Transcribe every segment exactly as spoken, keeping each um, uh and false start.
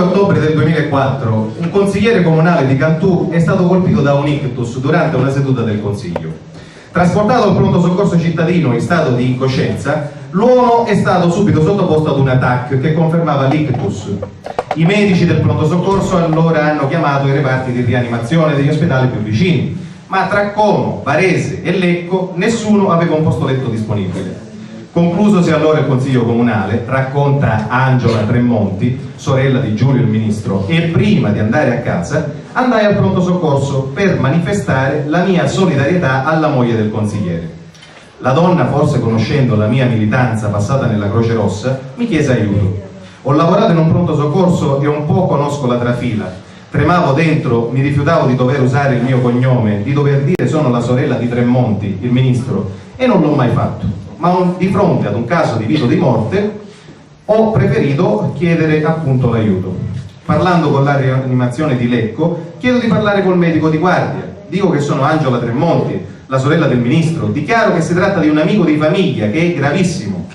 Ottobre del duemilaquattro, un consigliere comunale di Cantù è stato colpito da un ictus durante una seduta del Consiglio. Trasportato al pronto soccorso cittadino in stato di incoscienza, l'uomo è stato subito sottoposto ad una tac che confermava l'ictus. I medici del pronto soccorso allora hanno chiamato i reparti di rianimazione degli ospedali più vicini, ma tra Como, Varese e Lecco nessuno aveva un posto letto disponibile. Conclusosi allora il consiglio comunale, racconta Angela Tremonti, sorella di Giulio il ministro, e prima di andare a casa andai al pronto soccorso per manifestare la mia solidarietà alla moglie del consigliere. La donna, forse conoscendo la mia militanza passata nella Croce Rossa, mi chiese aiuto. Ho lavorato in un pronto soccorso e un po' conosco la trafila. Tremavo dentro, mi rifiutavo di dover usare il mio cognome, di dover dire sono la sorella di Tremonti, il ministro, e non l'ho mai fatto. Ma un- di fronte ad un caso di vita o di morte, ho preferito chiedere appunto l'aiuto. Parlando con la rianimazione di Lecco, chiedo di parlare col medico di guardia. Dico che sono Angela Tremonti, la sorella del ministro. Dichiaro che si tratta di un amico di famiglia che è gravissimo.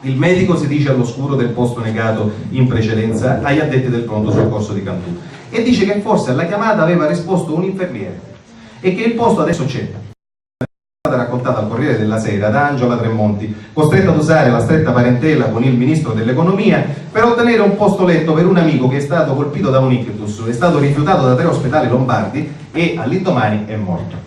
Il medico si dice all'oscuro del posto negato in precedenza agli addetti del pronto soccorso di Cantù e dice che forse alla chiamata aveva risposto un infermiere e che il posto adesso c'è. È stata raccontata al Corriere della Sera da Angela Tremonti, costretta ad usare la stretta parentela con il ministro dell'economia per ottenere un posto letto per un amico che è stato colpito da un ictus, è stato rifiutato da tre ospedali lombardi e all'indomani è morto.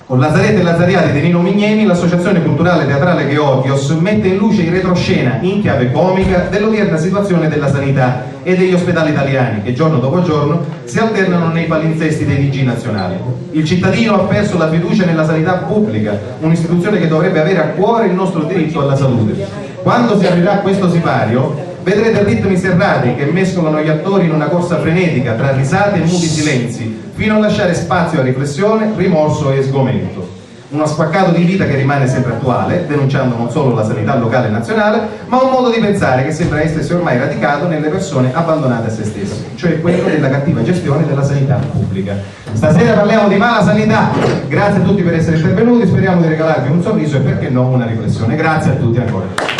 Con Lazaretti e Lazariati di Nino Mignemi, l'Associazione Culturale Teatrale Georgios mette in luce in retroscena, in chiave comica, dell'odierna situazione della sanità e degli ospedali italiani che giorno dopo giorno si alternano nei palinsesti dei T G nazionali. Il cittadino ha perso la fiducia nella sanità pubblica, un'istituzione che dovrebbe avere a cuore il nostro diritto alla salute. Quando si aprirà questo sipario, vedrete ritmi serrati che mescolano gli attori in una corsa frenetica tra risate e muti silenzi, fino a lasciare spazio a riflessione, rimorso e sgomento. Uno spaccato di vita che rimane sempre attuale, denunciando non solo la sanità locale e nazionale, ma un modo di pensare che sembra essersi ormai radicato nelle persone abbandonate a se stesse, cioè quello della cattiva gestione della sanità pubblica. Stasera parliamo di mala sanità. Grazie a tutti per essere intervenuti, speriamo di regalarvi un sorriso e, perché no, una riflessione. Grazie a tutti ancora.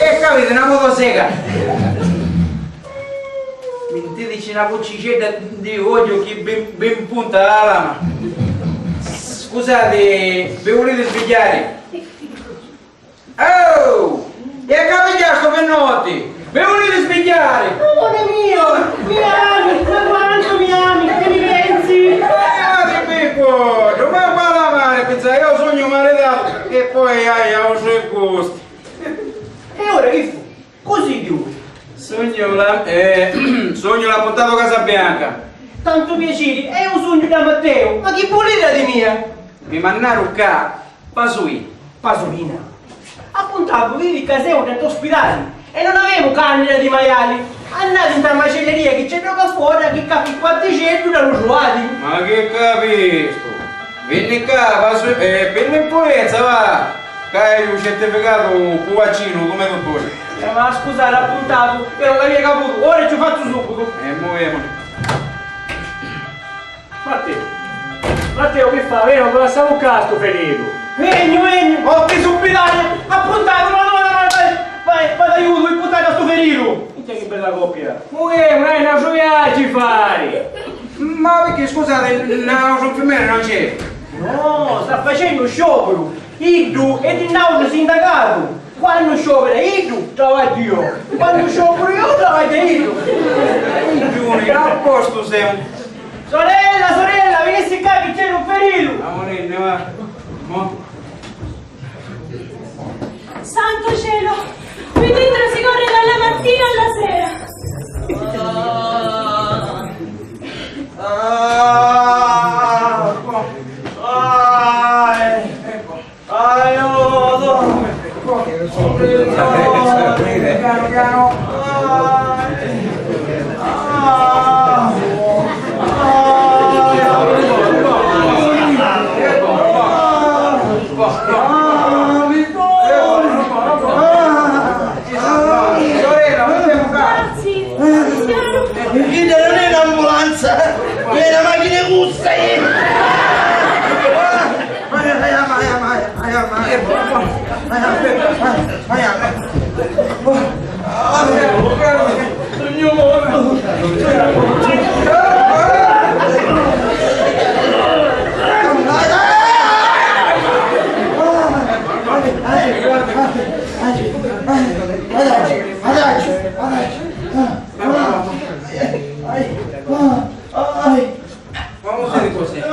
E capiti na motosega! Mintitici na vuccicedda di ogghiu chi vi, vi mpunta la lama. Scusati, vi vuliti sbigghiari? Oh! E accapigghiastu pi notti! Vi vuliti sbigghiari? Amore mio! Mi ami! Ma quantu mi ami! Che mi pensi? Beati piccu! Dumani va la mari, pizza, io sugnu maritatu e poi hai autri gusti. E ora chi fu? Così chiudi. Sugnu la, eh, sugnu l'appuntatu Casabianca. Tantu piaciri, e iu sugnu da Matteu, ma chi vuliti di mia? Mi mannaru ccà Pasulina. Pasulina? Appuntatu vivi ccà seu nta spidali e non avemu cannina di maiali. Annati nta macelleria chi c'è ddocu fora chi capi quanticeddu da lu truvati. Ma chi capistu? Vinni ccà, Pasu-, eh, pi l'impudenza, va! Ccà hai lu certificatu cu vaccinu, comu dutturi. Eh, ma scusati, appuntatu, io non l'avia caputu, ora ci fazzu subito. E muvemuni. Matteu, Matteu, chi fa? Venu, lassamu ccà stu feritu. Vegnu, vegnu. Oh, chi supidali! Appuntatu, madonna, ma vai, vai, vai, t'aiutu, appuntatu a stu feritu. Minchia, chi bella coppia. Mugheri, ma hai n'autru viaggiu fari. Ma perché, scusate, n'autru infermiere non c'è? No, sta facennu sciopuru. Iddu è di n'autru sindacatu. Quannu sciopira iddu, travagghiu iu. Quannu sciopuru iu, travagghiu iddu. Giuni, a postu semu. Sorella, sorella, vinissi ccà chi c'è un ferilu. Amurinni, va. Mo. Santo cielo! Qui dentro si corre dalla mattina alla sera! Ah, ah, eh, aiuto! Piano, piano. Ah, ah, ah, ah, mi poi. Ah, ah, sorella, ma siamo qua. Chi non è un'ambulanza, è una macchina russa. Vamos a hacer cosas.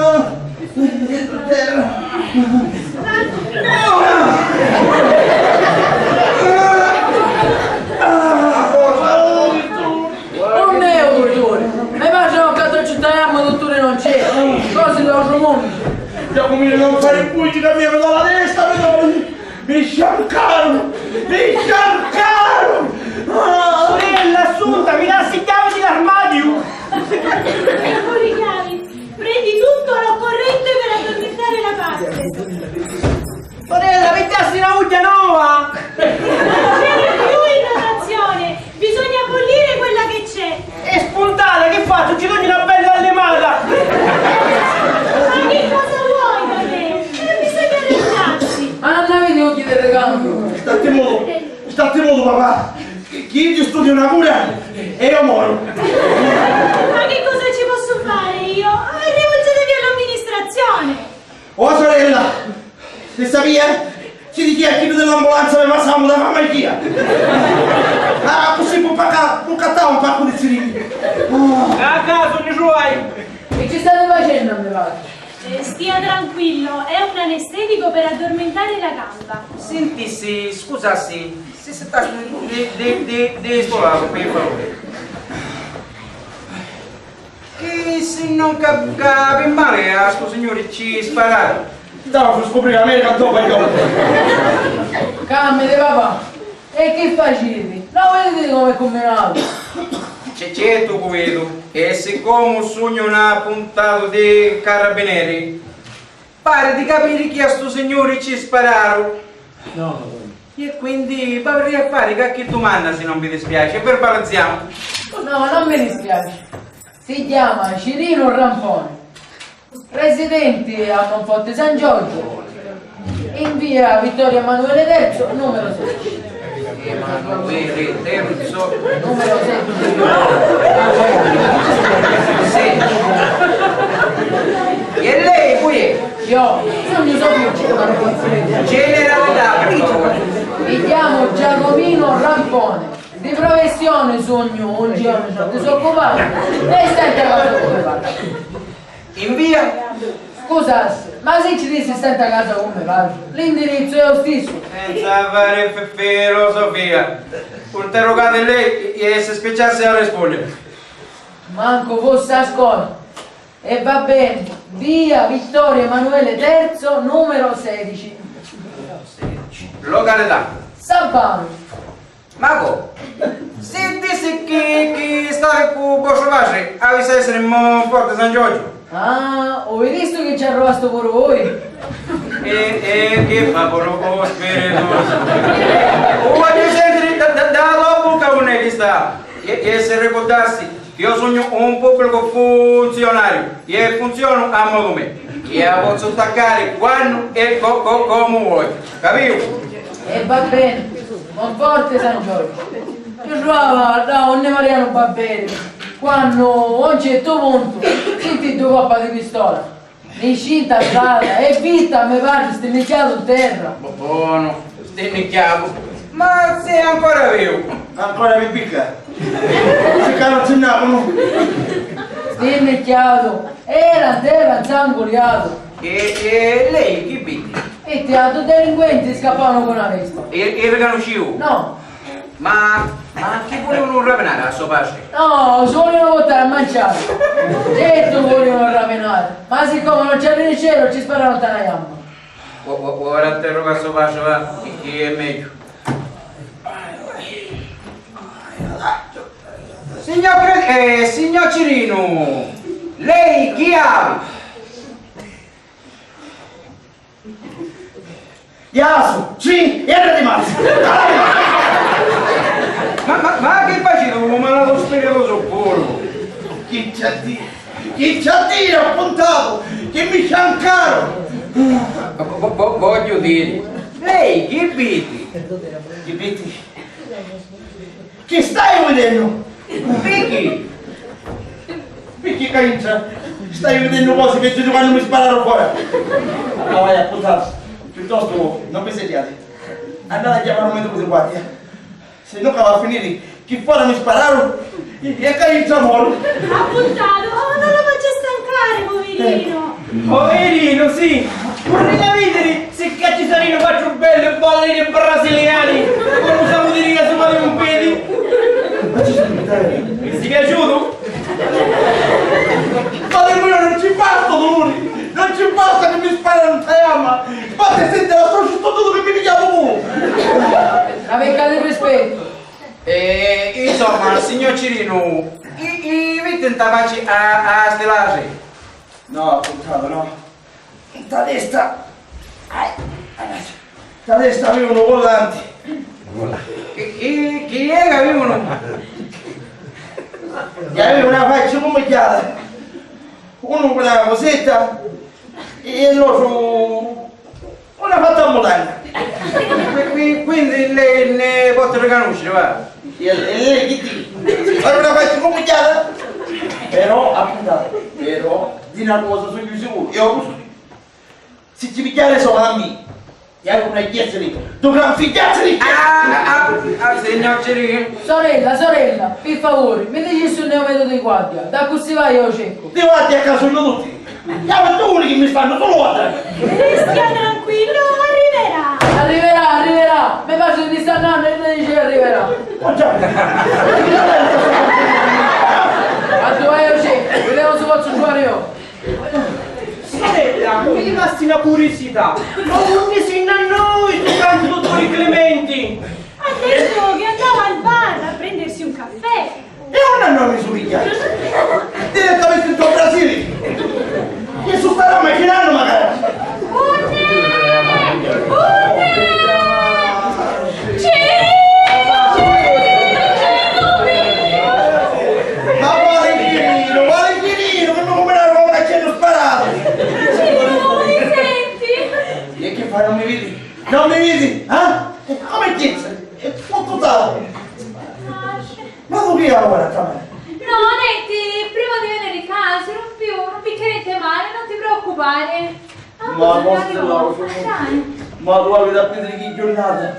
Unni è u dutturi? Me patri non ca ci staiamo, dutturi non c'è. Cosi di l'otru munnu. Giacomino, non fare bugie, che mi vedo la testa, vedo. Mi sciancaru! Mi sciancaru! Ah! Sorella Assunta, mi dassi i chiavi di l'armadiu! Eccoli i chiavi! Prendi tutto l'occorrente per addormentare la parte. Sorella, mi dassi na ugghia nova! Non c'è più innovazione! Bisogna bollire quella che c'è! È spuntata, che faccio? Ci dugnu na bella allimata! Ma che cosa vuoi da me? Non bisogna arrangiarsi! Ma non avete occhi di ricambio? Statti mutu, statti mutu, papà! Chi, chi ti studia una cura e io moro! Ma che cosa ci posso fare io? Rivolgetevi all'amministrazione! Oh sorella! Si sapia? Ci dichia a chiddu dell'ambulanza mi passamu da farmacia! Ah, così pu pacca-, pu cattà un paccu di siringhi! Oh. Ca, ca, sugnu suoi! Che ci state facendo a me patri? Eh, stia tranquillo, è un anestetico per addormentare la gamba. Sintissi, scusassi, si sittasti di, di, di, di stu latu, pi favuri. Chi si non ca-, capi mali, a stu signuri ci spararu. Stava pi scupriri a me ca doppu e doppu. Calmiti, papà. E chi faciti? Lo viditi comu è cumminatu? C'è certu cu vidu, e siccomu sugnu n'appuntatu di carabineri, pari di capiri chi a stu signuri ci spararu. No. E quindi v'avrei a fari qualche dumanna, se non vi dispiace, verbalizziamo. No, non mi dispiace. Si chiama Cirino Rampone, residente a Monforte San Giorgio, in via Vittorio Emanuele terzo, numero sedici. Emanuele terzo. Numero sedici. Sì. E lei chi è? Io sono Giuseppe. Generalità, per favore. Mi chiamo Giacomino Rampone. Di professione sugnu un giorno disoccupatu e sta a casa cu me patri. In via? Scusassi, ma si ci dissi sta a casa cu me patri, l'indirizzu è u stissu. Senza fari fi-, filosofia. Interrogate lei e se spicciassi a rispondere. Mancu fossi a scola. E va bene, via Vittorio Emanuele terzo, numero sedici. Località? Sabbanu. Ma co? Si dissi chi, chi stavi cu vostru patri, avissi a essiri in Monforte San Giorgio. Ah, u vidistu chi ci arrivastu puru vui? E, e chi fa puru u spiritu? U vogghiu sentiri da, da, da la bocca, unn'è chi sta? E, e si ricurdassi, io sugnu un pubblicu funzionariu e funzionu a modu me. E a pozzu attaccari quannu e co-, co-, comu vuoi. Capiu? E va bene, Monforte San Giorgio. Ci trova da unni Mariano Babberi, quannu a un certu puntu sinti ddu colpa di pistola. Nisci nta strata e vitti a me patri stinnicchiatu n terra. Bo-, bonu, stinnicchiatu. Ma si ancora viu? Ancora mi picca? Ci caro ci n'avunu? Stinnicchiatu, era, era nzanguliatu. E, e lei chi vidi? E ti, a dui delinquenti scappavanu cu na vespa. E, e ricanusciu? No. Ma, ma chi vulivunu rapinari a so patri? No, si vulivunu purtari a manciari. Certu vulivunu rapinari, ma siccomu non ci arrinisceru ci spararu nta na jamma. O-, o-, ora interroga so patri, va, chi, chi è megghiu. Signor Cre-, eh, signor Cirinu, lei chi havi? Iasu, ci, e arredi mazzi! Ma, ma, ma chi faciti un malatu spiritosu puru? Chi c'ha di-, chi c'ha diri appuntatu? Chi mi sciancaru? Vo-, vo-, vo-, vogghiu diri, lei chi vidi? Chi vidi? Chi staiu vidennu? Picchì? Picchì ca intra staiu vidennu cosi peggiu di quannu mi spararu fora. Ma vai, appuntatu, piuttostu non vi sediati. Andati a chiamari un medicu di guardia. Se no ca va a finiri chi fora mi spararu e ca intra moru. Appuntatu, oh, non lo faccia stancare, poverino. Poverinu, sì! Vurria vidiri si ccà ci sarinu quattru belli ballini brasiliani cu lu samudiria supra di un pedi! Ma ci sta. Vi si piaciutu? Padre mio, non ci basta dolori! Non ci basta che mi sparano in jamma! Fate sentire la sua tutto che mi pigliavo! Avete rispetto! E, insomma, signor Cirinu, i, i vitti nta facci a, a sti latri? No, appuntatu, no. Nta testa. Ai, ai, nta testa avevanu volanti. Chi, chi, chi è che avevanu? Chi aveva una faccia cummigghiata. Unu cu na cosetta e l'otru una fatta a mutanda. Qui, qui, quindi lei ne può riconoscere, va? E, e lei chi ti? Fare una faccia cummigghiata? Però, appuntatu, però, di na cosa sugnu sicuru, io lo so. Si ci pigghiari solo a mi, e hai una chiesa di tu, tu gran figliazza di chiesa! Ah, ah, ah, signor Cirì. Sorella, sorella, pi favuri, mi dici si un è un medicu di guardia, d'accussì vai io cercu. Ti vatti a casa uno tutti. Chiama tu uno che mi stanno solo guarda. Stia tranquillo, arriverà. Arriverà, arriverà. Me piace di sta nanna e lei dice arriverà. Oh, già. Ma tu vai, José, vediamo se posso giocare io. Sorella, mi rimasti una curiosità. Ma unni si nn'annò stu tantu dottore Clementi? Ha detto che andava al bar a prendersi un caffè. E unni nn'annò mi suriglia? Direttamente in Brasile. Chi su starà macinando magari? Unni? Unni? Cirì! Cirì! Cirì! Ma quale Cirino? Quale Cirino? Che non me la roba che hanno sparato! Cirì, non mi senti? E che fai, non mi vedi? Non mi vedi? Eh? E come che sei? E tutto tale. Ma tu chi lavora stamane? No, niente, prima di venire in casa, non più, non mi tenete male, non ti preoccupare. Ma vostra, ma tu avete a perdere chi giornata?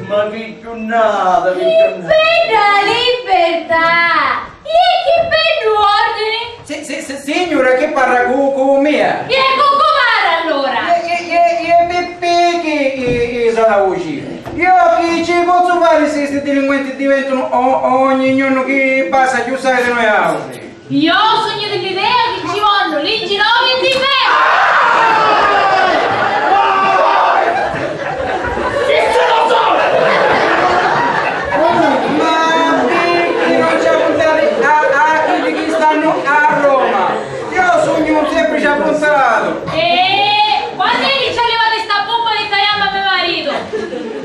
Ma chi giornata, chi giornata? Bella libertà! E chi bellu ordini! Si, si, si, signora, chi parra cu, cu mia? E cu comare allora? E, e, e, e Pippi chi, i, i, sa la voci? Io chi ci pozzu fari si sti delinquenti diventanu o-, ogni giornu chi passa chiù sai di noi autri? Io sugnu dell'idea chi ci vonnu li ginocchia di ferru! Ma picchì non ci appuntati a, a chiddi chi stannu a Roma? Io sugnu un semplice appuntatu! E quannu è chi ci arrivati sta bomba di tagliamma a me marito?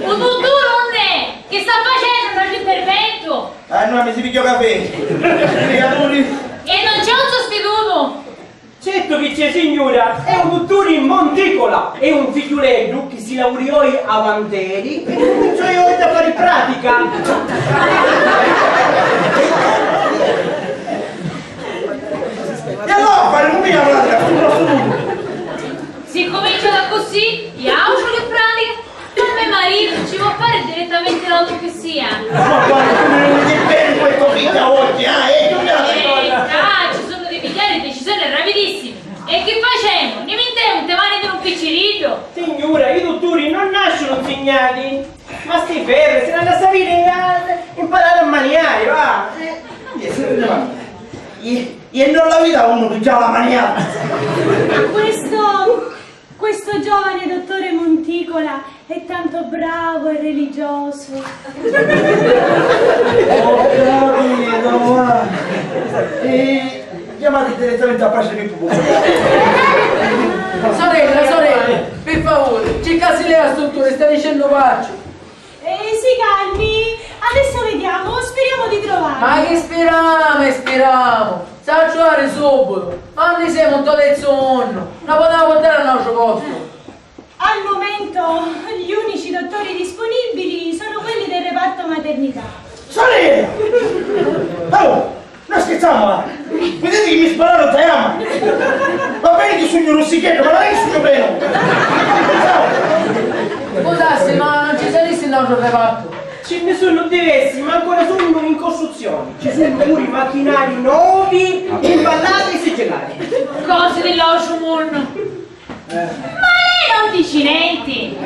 Un dutturi non è! Chi sta facennu un altru intervento? Ah, no, mi si pigghiò cafè. Criaturi. E non c'è un sostituto? Certu chi c'è, signura, è un dutturi in Monticola, è un figghiuleddu chi si lauriò avanteri e cuminciò ieri a fari pratica. E allora fari un mia pratica, stu nostru mondo. Si comincia da così, e autru che pratica, ma me marito ci vuol fare direttamente Ma quantu mi veni beni questa figghia oggi, ah? E tu mi la... Eh, ah, ci sunnu di pigghiari decisioni rapidissimi. E chi facemu? Ni mintemu nte mani di un picciriddu? Signura, i dutturi non nasciunu nzignati, ma sti ferri si l'hannu a sapiri, eh, imparari a maniari, va. Eh, e, e non la vita uno che già la maniata. Questo, questo giovane dottore Monticola è tanto bravo e religioso. Ho capito, ma, eh, chiamate direttamente a pace di Pippo. Sorella, sorella, per favore, circasi lei a stu dutturi, sta dicennu facci. Eh, si calmi, adesso vediamo, speriamo di trovare. Ma chi spiramu e spiramu? S'ha a truvari subbitu, ma unni semu, nto terzu munnu, na putemu purtari a n'autru postu. Al momento gli unici dottori disponibili sono quelli del reparto maternità. Sorella! Oh, non scherziamo, eh! Vedete che mi sparano, Tayama! Va bene che sugnu russicheddu, ma non è che sugnu benu! Scusassi, ma non ci sarissi n'autru repartu? Ci nni sunnu diversi, ma ancora sunnu in costruzzioni. Ci sunnu puru i machinari novi, imballati e sigillati. Cosi di l'autru munnu. Ma lei non dici nenti?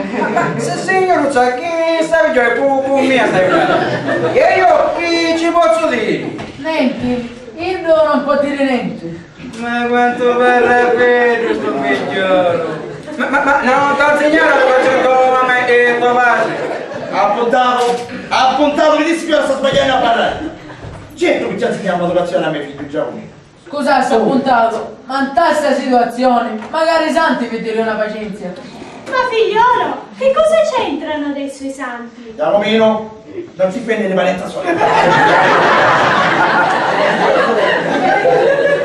Si, signuruzza, chi stavi gioi cu, cu mia stai fari? E io chi ci pozzu diri? Nenti, iddu non pò diri nenti. Ma quantu parra beddu stu figghiolu! Ma, ma, ma non t'ha nzignatu l'educazioni to mamma e to patri? Appuntatu, appuntatu, mi dispiaci, sta sbagghiannu a parrari. Certu chi ci ha nzignatu l'educazioni a me figghiu Giacuminu. Scusassi, appuntatu, ma nta sta situazioni, macari i santi vi diriu na pacienzia. Ma figliolo, che cosa c'entrano adesso i santi? Giacuminu, non ti prendere valenta sorella.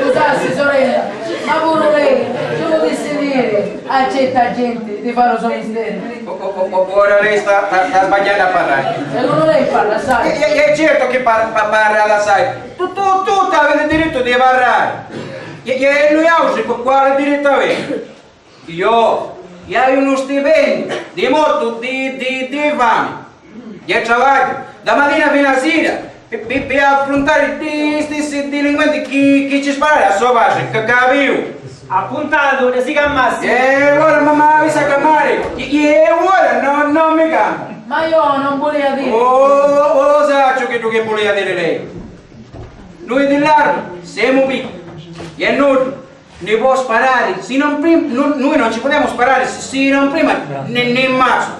Scusassi, sorella, ma puru lei ci putissi diri a certa genti di fari u so misteri. O-, o-, o-, o-, ora lei sta, sta, sta sbagghiannu a parrari. E puru lei parra assai. E, e, e certu chi par-, pa-, parra assai. Tu, tu, tutti aviti dirittu di parrari. E, e nuiautri cu-, quali dirittu avemu? Io, io haiu nu stipendiu di mortu di, di, di fami. Io travagghiu da matina finu a sira pi, pi, pi affruntari sti stissi dilinquenti chi, chi ci sparari a so patri, ca, capiu? Appuntatu, ora si calmassi. E ora, ma, ma mi sa calmari? E, e ora no, non mi calmu. Ma io non vulia diri. Oh, oh, sacciu chiddu chi vulia diri lei. Nui di l'armi semu piccoli e nuddu ni pò sparari si non prim-, nu-, nui non ci putemu sparari si, si non prima ni, ni mazzu.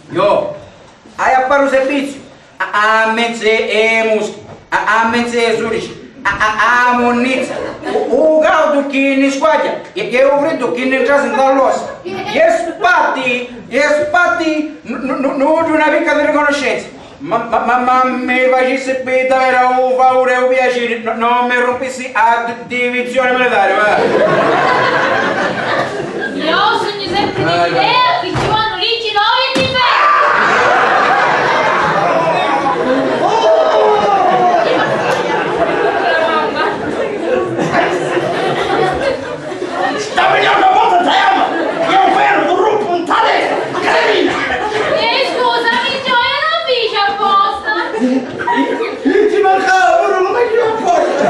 Io haiu a fari u serviziu a, a menzi e muschi, a, a menzi e surici, a, a, a munnizza, u, u caudu chi ni squagghia e, e u friddu chi ni trasi nta l'ossa. E spatti, e spatti, nu, nu, nu, nuddu na picca di riconoscenza. Ma, ma, ma, ma mi facissi pi davera u favuri e u piaciri, no, non mi rumpissi a d-, divizioni militari, va. Io sugnu sempri di l'idea chi ci vonnu liggi novi e diversi. Sta pigghiannu a vota, Tayama! È un ferro, tu rumpu un tale! Carina! Eh, scusami, Gioia, non fici apposta! Ci mancava puru, non è più apposta!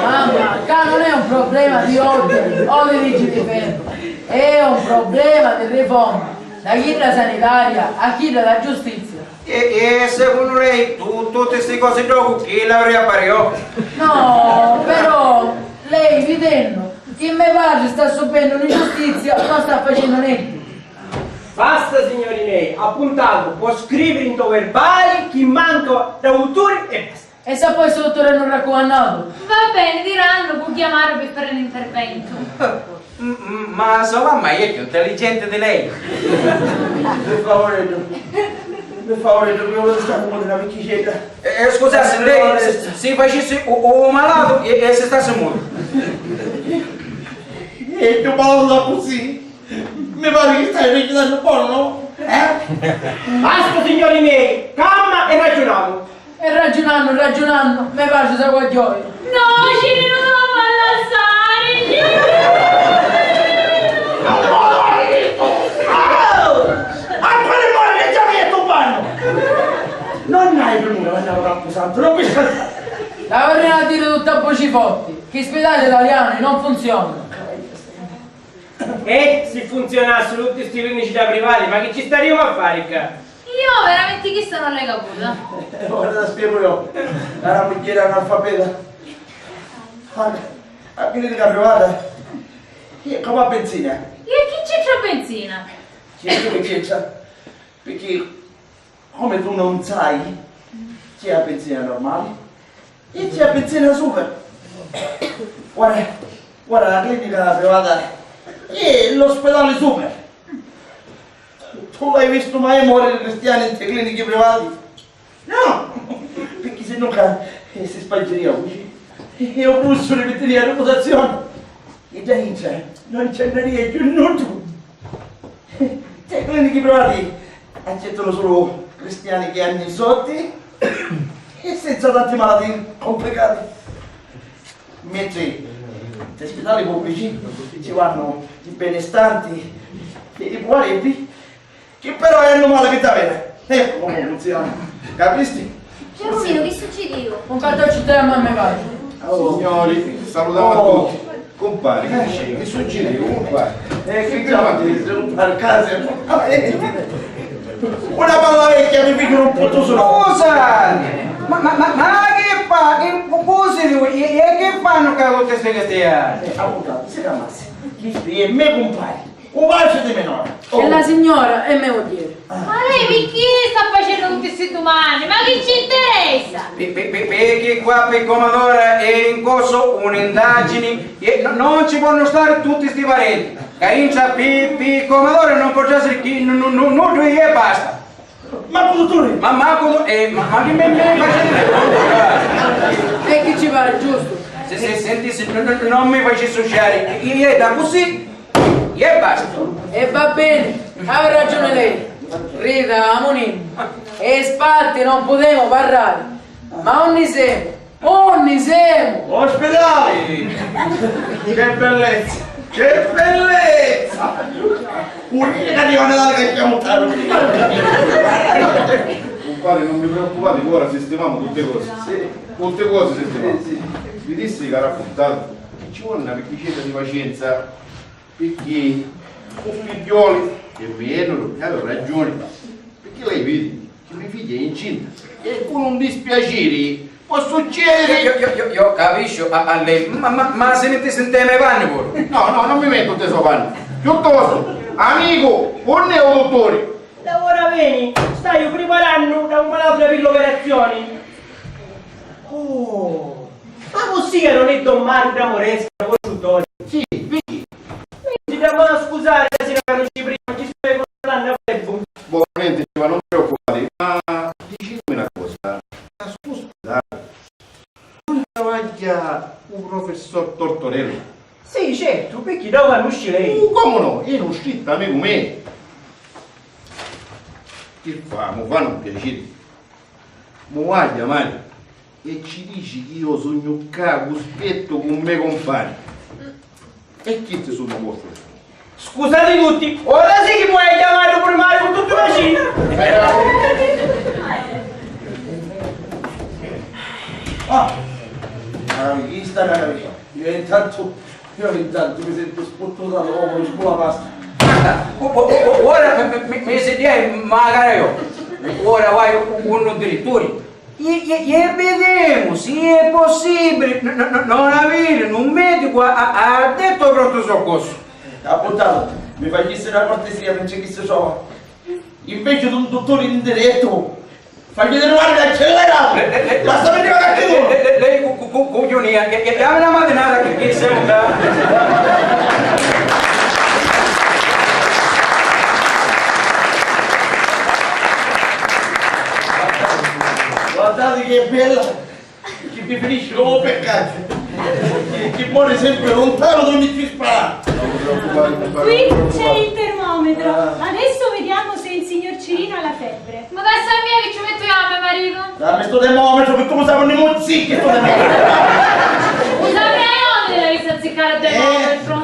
Mamma, ccà non è un problema di ordini o di liggi di ferru, è un problema di riforma, da chidda sanitaria a chidda dâ giustizia. E, e secunnu lei, tu, tutti sti cosi ddocu chi l'avria a fari io? No, però lei, vidennu chi me patri sta subbennu un'ingiustizia, non sta facennu nenti. Basta, signori mei, appuntatu, pò scriviri nto verbali chi manca dû dutturi e basta. E s'appoi stu dutturi è nu raccumannatu? Va beni, dirannu cu chiamaru pi fari n'interventu. M-, m-, ma so mamma è chiù intelligenti di lei. Pi favuri, pi favuri, mi vulissi stari mutu na piccicedda. Eh, eh, scusassi, lei si, si facissi u, u malatu e, e si stassi mutu. E tu parla così? Mi pari chi stai recitando porno, eh? Basta, signori miei, calma e ragioniamo. E ragiunannu, ragiunannu, me patri s'aguagghioi. No, Ciri, non lo fa lasciare, Ciri! Ancora hai detto! Ah! Ancora more che già mi è tumbando! Averinu a diri tutti a vuci forti chi i spitali italiani non funzionanu. E si funzionassinu tutti sti clinici dâ privati, ma chi ci stariumu a fari ccà? Io veramenti chista non l'haiu caputa. Ora la spiegu io. Cara mugghieri analfabeta. A, a clinica privata è comu a benzina. E chi c'entra a benzina? C'entra, c'entra. Picchì, comu tu non sai, c'è a benzina normali e c'è a benzina super. Guarda, guarda, la clinica privata è l'ospedale super. Tu l'hai vistu mai moriri cristiani nte clinichi privati? No! Picchì sinnò ca, eh, si spargiria a vuci e u prufissuri mi tiria a riputazioni. E ddà intra non ci annaria cchiù nuddu. Te clinichi privati accettanu sulu cristiani chi hannu i soddi e senza tanti malattii complicati. Mentri te spitali pubblici ci vannu i benestanti e i puvareddi, chi però hannu mali vita vera. Eccu comu funziona. Capisti? Geru miu, chi succidiu? Un cartocciu te a mamma e vai. Oh. Signori, salutami a tutti. Cumpari, chi dici? Chi succidiu, cumpari? Eh, chi chiamati? Cumpari, casa. Una palla vecchia, mi figghiu non posso solo. Scusa! Ma, ma, ma, ma chi fa? Chi, cu-, cusi lui? E, e chi fannu ca tutti sti cristiani? Eh, avvucatu, si calmassi. Chistu è me cumpari. U patri di me nonna. Oh. E la signora è me mugghieri. Ma lei picchì sta facennu tutti sti dumandi? Ma chi ci interessa? Pi-, pi-, pi-, picchì qua pi comu ad ora è in corsu un'indagini e no-, non ci ponnu stari tutti sti parenti. Ca intra pi-, pi comu ad ora non pò trasiri chi nu-, nu-, nu-, nuddu e basta. Mancu dutturi! Ma mancu du-, eh, ma, ma chi mi, mi faciti? E chi ci pari giustu? Se, se, senti, se, no, no, non mi faci suciari. Io, io, da così, e basta. E va bene, ha ragione lei. Rita, amunì. E sparti non potemo parlare. Ma unni siamo? Unni semu? Ospedali! Che bellezza! Che bellezza! Purìa ca arriva Natali ca chiamu tardi. Cumpari, non vi preoccupate, ora sistemamu tutte cose. Sì. Tutte cose sistemamu. Sì, sì. Vi dissi ca era appuntatu. Ci vuole una piccicedda di pacienza. Picchì cu figghioli e mi venunu, e avi ragiuni, picchì lei vidi chi me figghia è incinta e cu un dispiaciri pò succediri. Io, io, io, io capisciu a, a lei, ma, ma, ma si mittisi nte me panni puru. No, no, non mi mettu nte so panni. Chiuttostu, amicu, unni è u dutturi? Da ora veni, staiu priparannu da un palazzu pi l'operazioni. Oh! Ma vossia non è don Mario da Moresca, vostru Toni? Sì, picchì? Minchia, ma scusate, sira ca non ci prima, ci staiu controllando a febbu. Boh, nenti, ma non vi preoccupate, ma dicitemi una cosa, a stu spitali non travagghia u professor Tortorello? Sì, certu, picchì da u canusci lei? Uh, comu no, è un strittu amicu meu. Chi fa, mu fa un piaciri. Mu va a chiamari e ci dici chi io sugnu ccà cu spettu cu me cumpari. E chisti sunnu vostri. Scusati tutti, ora sì chi mu vai a chiamari u primariu cu tutti i bacini. Ah, ah, chista è una via. Io intanto Io intantu mi sentu sputtuta d'omu, sculapasta. Guarda, o-, o-, o-, ora mi, mi, mi, mi si dici, magari io. Ora vai u, u, un diretturi. E, e, e videmu si è possibili n-, n-, n-, non aviri un medicu a, a, addettu ai prontu soccorsu. Appuntatu, mi facissi una cortesia, non c'è chi si trova. Inveci d'un dutturi in direttu, faciti arrivari l'acceleratori! Basta mi arrivare a chiudere! Lei cu, cu, cu, cugghiuni, che, che, che chiami la matinata che, che siamo da... Guardate che bella! Chi vi finisci comu peccati! Chi, chi mori sempri luntanu d'ogni ci spara! Qui c'è il termometro. Adesso vediamo se il signor Cirino ha la febbre. Ma passa a mia che ci metto io a me marito. Dammi sto termometro, che tu sai, non mi zicchi sto termometro! Scusami, io non l'avevi a ziccare il termometro.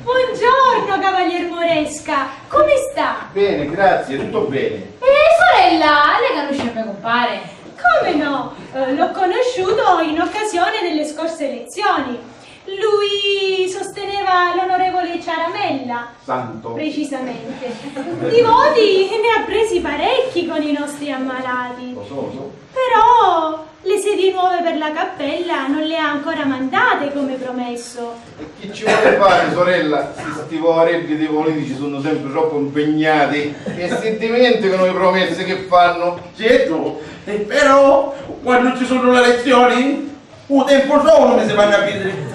Buongiorno, cavalier Moresca. Come sta? Bene, grazie, tutto bene. E sorella, lei conosce il mio compare? Come no? Eh, l'ho conosciuto in occasione delle scorse elezioni. Lui sosteneva l'onorevole Ciaramella. Santo. Precisamente. Di voti ne ha presi parecchi con i nostri ammalati. Lo so, lo so. Però le sedie nuove per la cappella non le ha ancora mandate come promesso. E chi ci vuole fare, sorella, si sti povareddi dei politici sono sempre troppo impegnati e si dimenticano le promesse che fanno. Certo, e però quando ci sono le elezioni, u tempu solu mi si fannu a vidiri.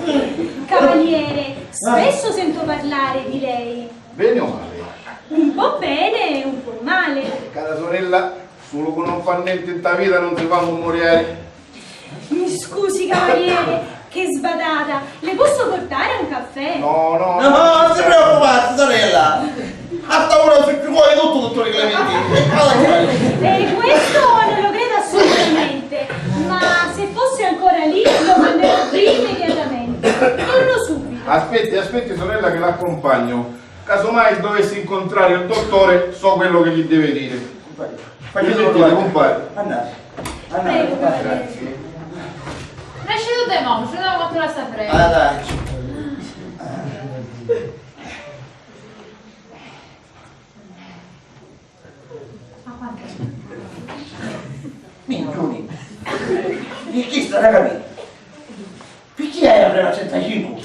Cavaliere, spesso sento parlare di lei. Bene o male? Un po' bene e un po' male. Cara sorella, sulu cu non fa nenti nta vita non si fa mummuriari. Mi scusi, cavaliere, che sbadata. Le posso portare un caffè? No, no, no, non si preoccupate, sorella. A sta ura su chiù vuole tutto, dottore Clementini. E questo non lo credo assolutamente, ma se fosse ancora lì lo manderò qui immediatamente. Torno subito. Aspetti, aspetti, sorella, che l'accompagno. Casomai dovessi incontrare il dottore, so quello che gli deve dire. Compare, facciamo. Permettete, compare. Andate. Andate, prego, compare. Grazie. Lasciate un tempo, ci vediamo quanto la sta prego. Ah, dai. Minchiuni. E chi sta da capì? Picchì hai a prema a trentacincu?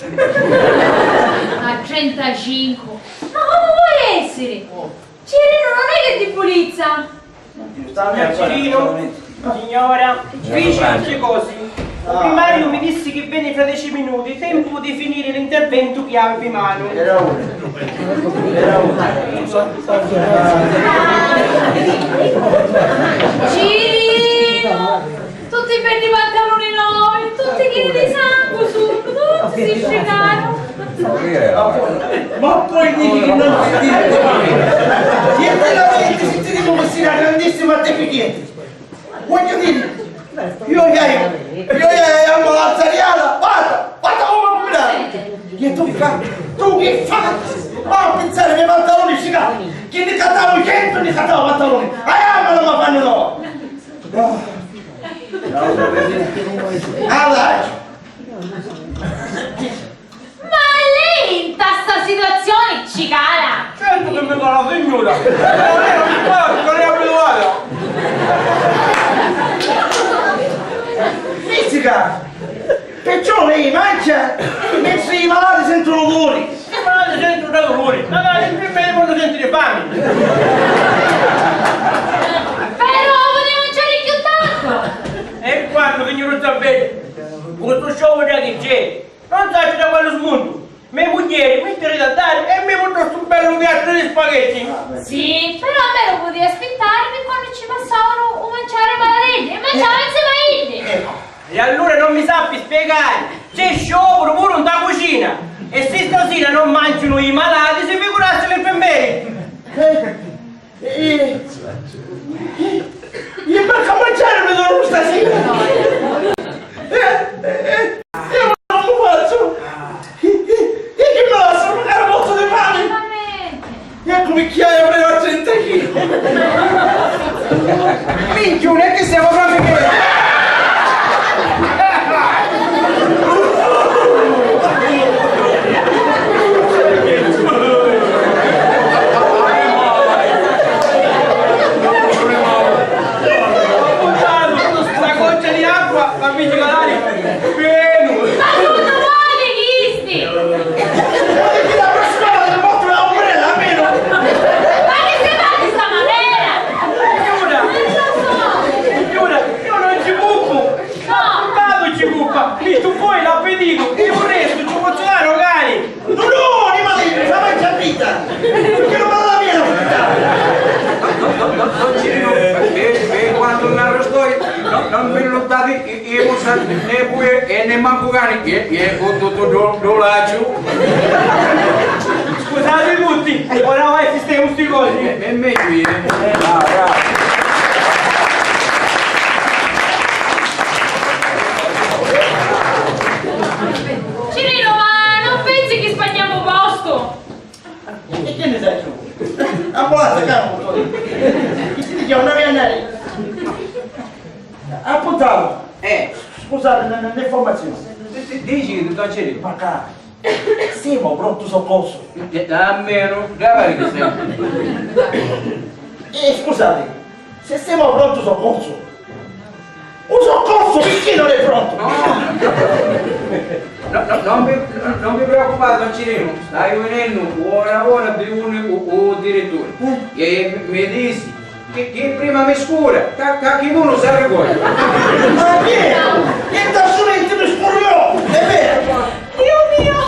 A trentacincu? Ma comu pò essiri? Cirinu non è che dibulizza! Cirinu, signora, dici tutti cosi. U primariu mi dissi chi veni fra dieci minuti, tempu di finiri l'interventu chiavi pi manu. Era uno. Era uno. Cirinu! Tutti beddi pantaluni novi, tutti chini di sangu sunnu, tutti si stricaru. Ma poi dici che non si sente. Ieri veramente si ti dico così una grandissima deficienza. Voglio dire, io ieri, io ieri a Malazza Riala, guarda, guarda come guardare. E tu che fai? Tu che fai? Ma a pensare ai miei pantaloni stricati, che ne cattavo cento, ne cattavo pantaloni. Ah, ma non mi fanno no. Allora. Ma lei in sta situazioni ci cala? Certo che mi cala, signora! Ma lei non mi cala, non è abituata! Fisica! Perciò lei mancia mentre i malati sentono dolori. I malati sentono dolori, magari prima di quando sentire fame. Però poteva mangiare più tanto! E quando, signor Zappelli? Questo show da chi c'è? Non saccio da quale smuntu. Me mugghieri mi tira da dare e mi porta stu bellu piattu di spaghetti. Sì, però a me lo poteva aspettare fin quando ci passavano u manciare malareddi e mangiava insieme a iddi. E allura non mi sappi spiegare, c'è sciopero pure nta cucina e se stasera non mangiano i malati si figurassi l'infermieri. Eh, eh, eh, perché mangiare mi devo stasera? Eh, eh, eh, io non lo faccio. Io che me la sono pagare molto di male. Ecco perché hai avuto a trenta chili. Minchia, non è che siamo proprio che... Sta goccia di acqua fa vincere la... Pienu! Ma tu non vuoi chisti! Guarda che la prossima volta porto una ombrella, almeno! Ma che si fa di sta maniera? Signora! Signora, io non ci buco! No! Vado ci buco! Mi tu poi l'appetito, io resto, ci posso dare, magari! No, no, animali, la mangia a vita! Perché non parla la mia la verità? No, no, no, no, no, Cirino, eh, eh, eh, quando mi arrestoi, no, non mi lontati, i, i, non sa, né pure, e né manco cani, e, e, con tutto do, do laccio. Scusate tutti, ora vai sistemo sti cosi. È, è meglio, eh. Ah, bravo. Cirino, ma non pensi che sbagliamo posto? E che ne sai tu? Ambulanza, caro dottore. Chi si dice una mia andare? Appuntato! Eh! Scusate, n-, n-, l'informazione. Di-, di-, dici, don Cirino. Ma ca-, siamo pronto soccorso? Eh, eh, almeno, da pare che siamo. Eh, scusate, se siamo pronto soccorso, un soccorso perché non è pronto? No, no, no, non vi, no, non vi preoccupate, don Cirino, staiu venennu ora ora di un, u, u direttore. Eh? E mi, mi dissi, Chi, chi prima mi scura, ca, ca chi unu s'arricorda. Ma chi è? Che da strumenti mi scuriò, è vero? Dio mio!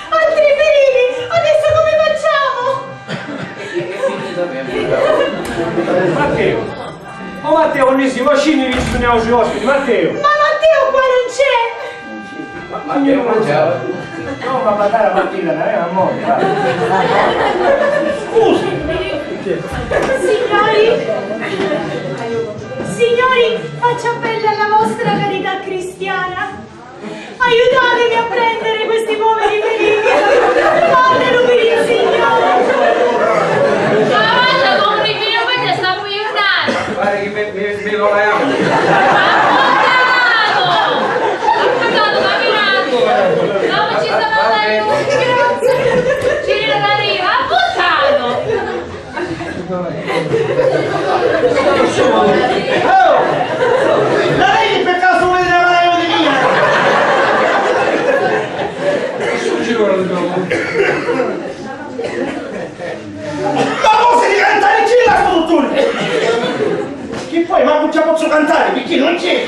Altri feriti! Adesso come facciamo? Matteo! Oh Matteo, unni si? Va, scinni, dici, sugnu i nostri ospiti, Matteo! Ma Matteo qua non c'è! Ma, ma che mangiava? No, ma parlare a mattina, non è amore, va. Scusi. Signori, signori, faccio appello alla vostra carità cristiana. Aiutatemi a prendere questi poveri feriti. Fatelo per il Signore. Avanti, con un rifino, poi ti sta qui un anno. Pare che mi, mi, mi lo è. Appuntato! Appuntato, ma che altro? Dopo ci sta parlando. Ci arriva, appuntato! Oh! La vedi per caso una radio di mia? Nessuno ci vuole dopo. Ma cosa di cantare c'è la struttura? Che poi manco ci posso cantare perché non c'è.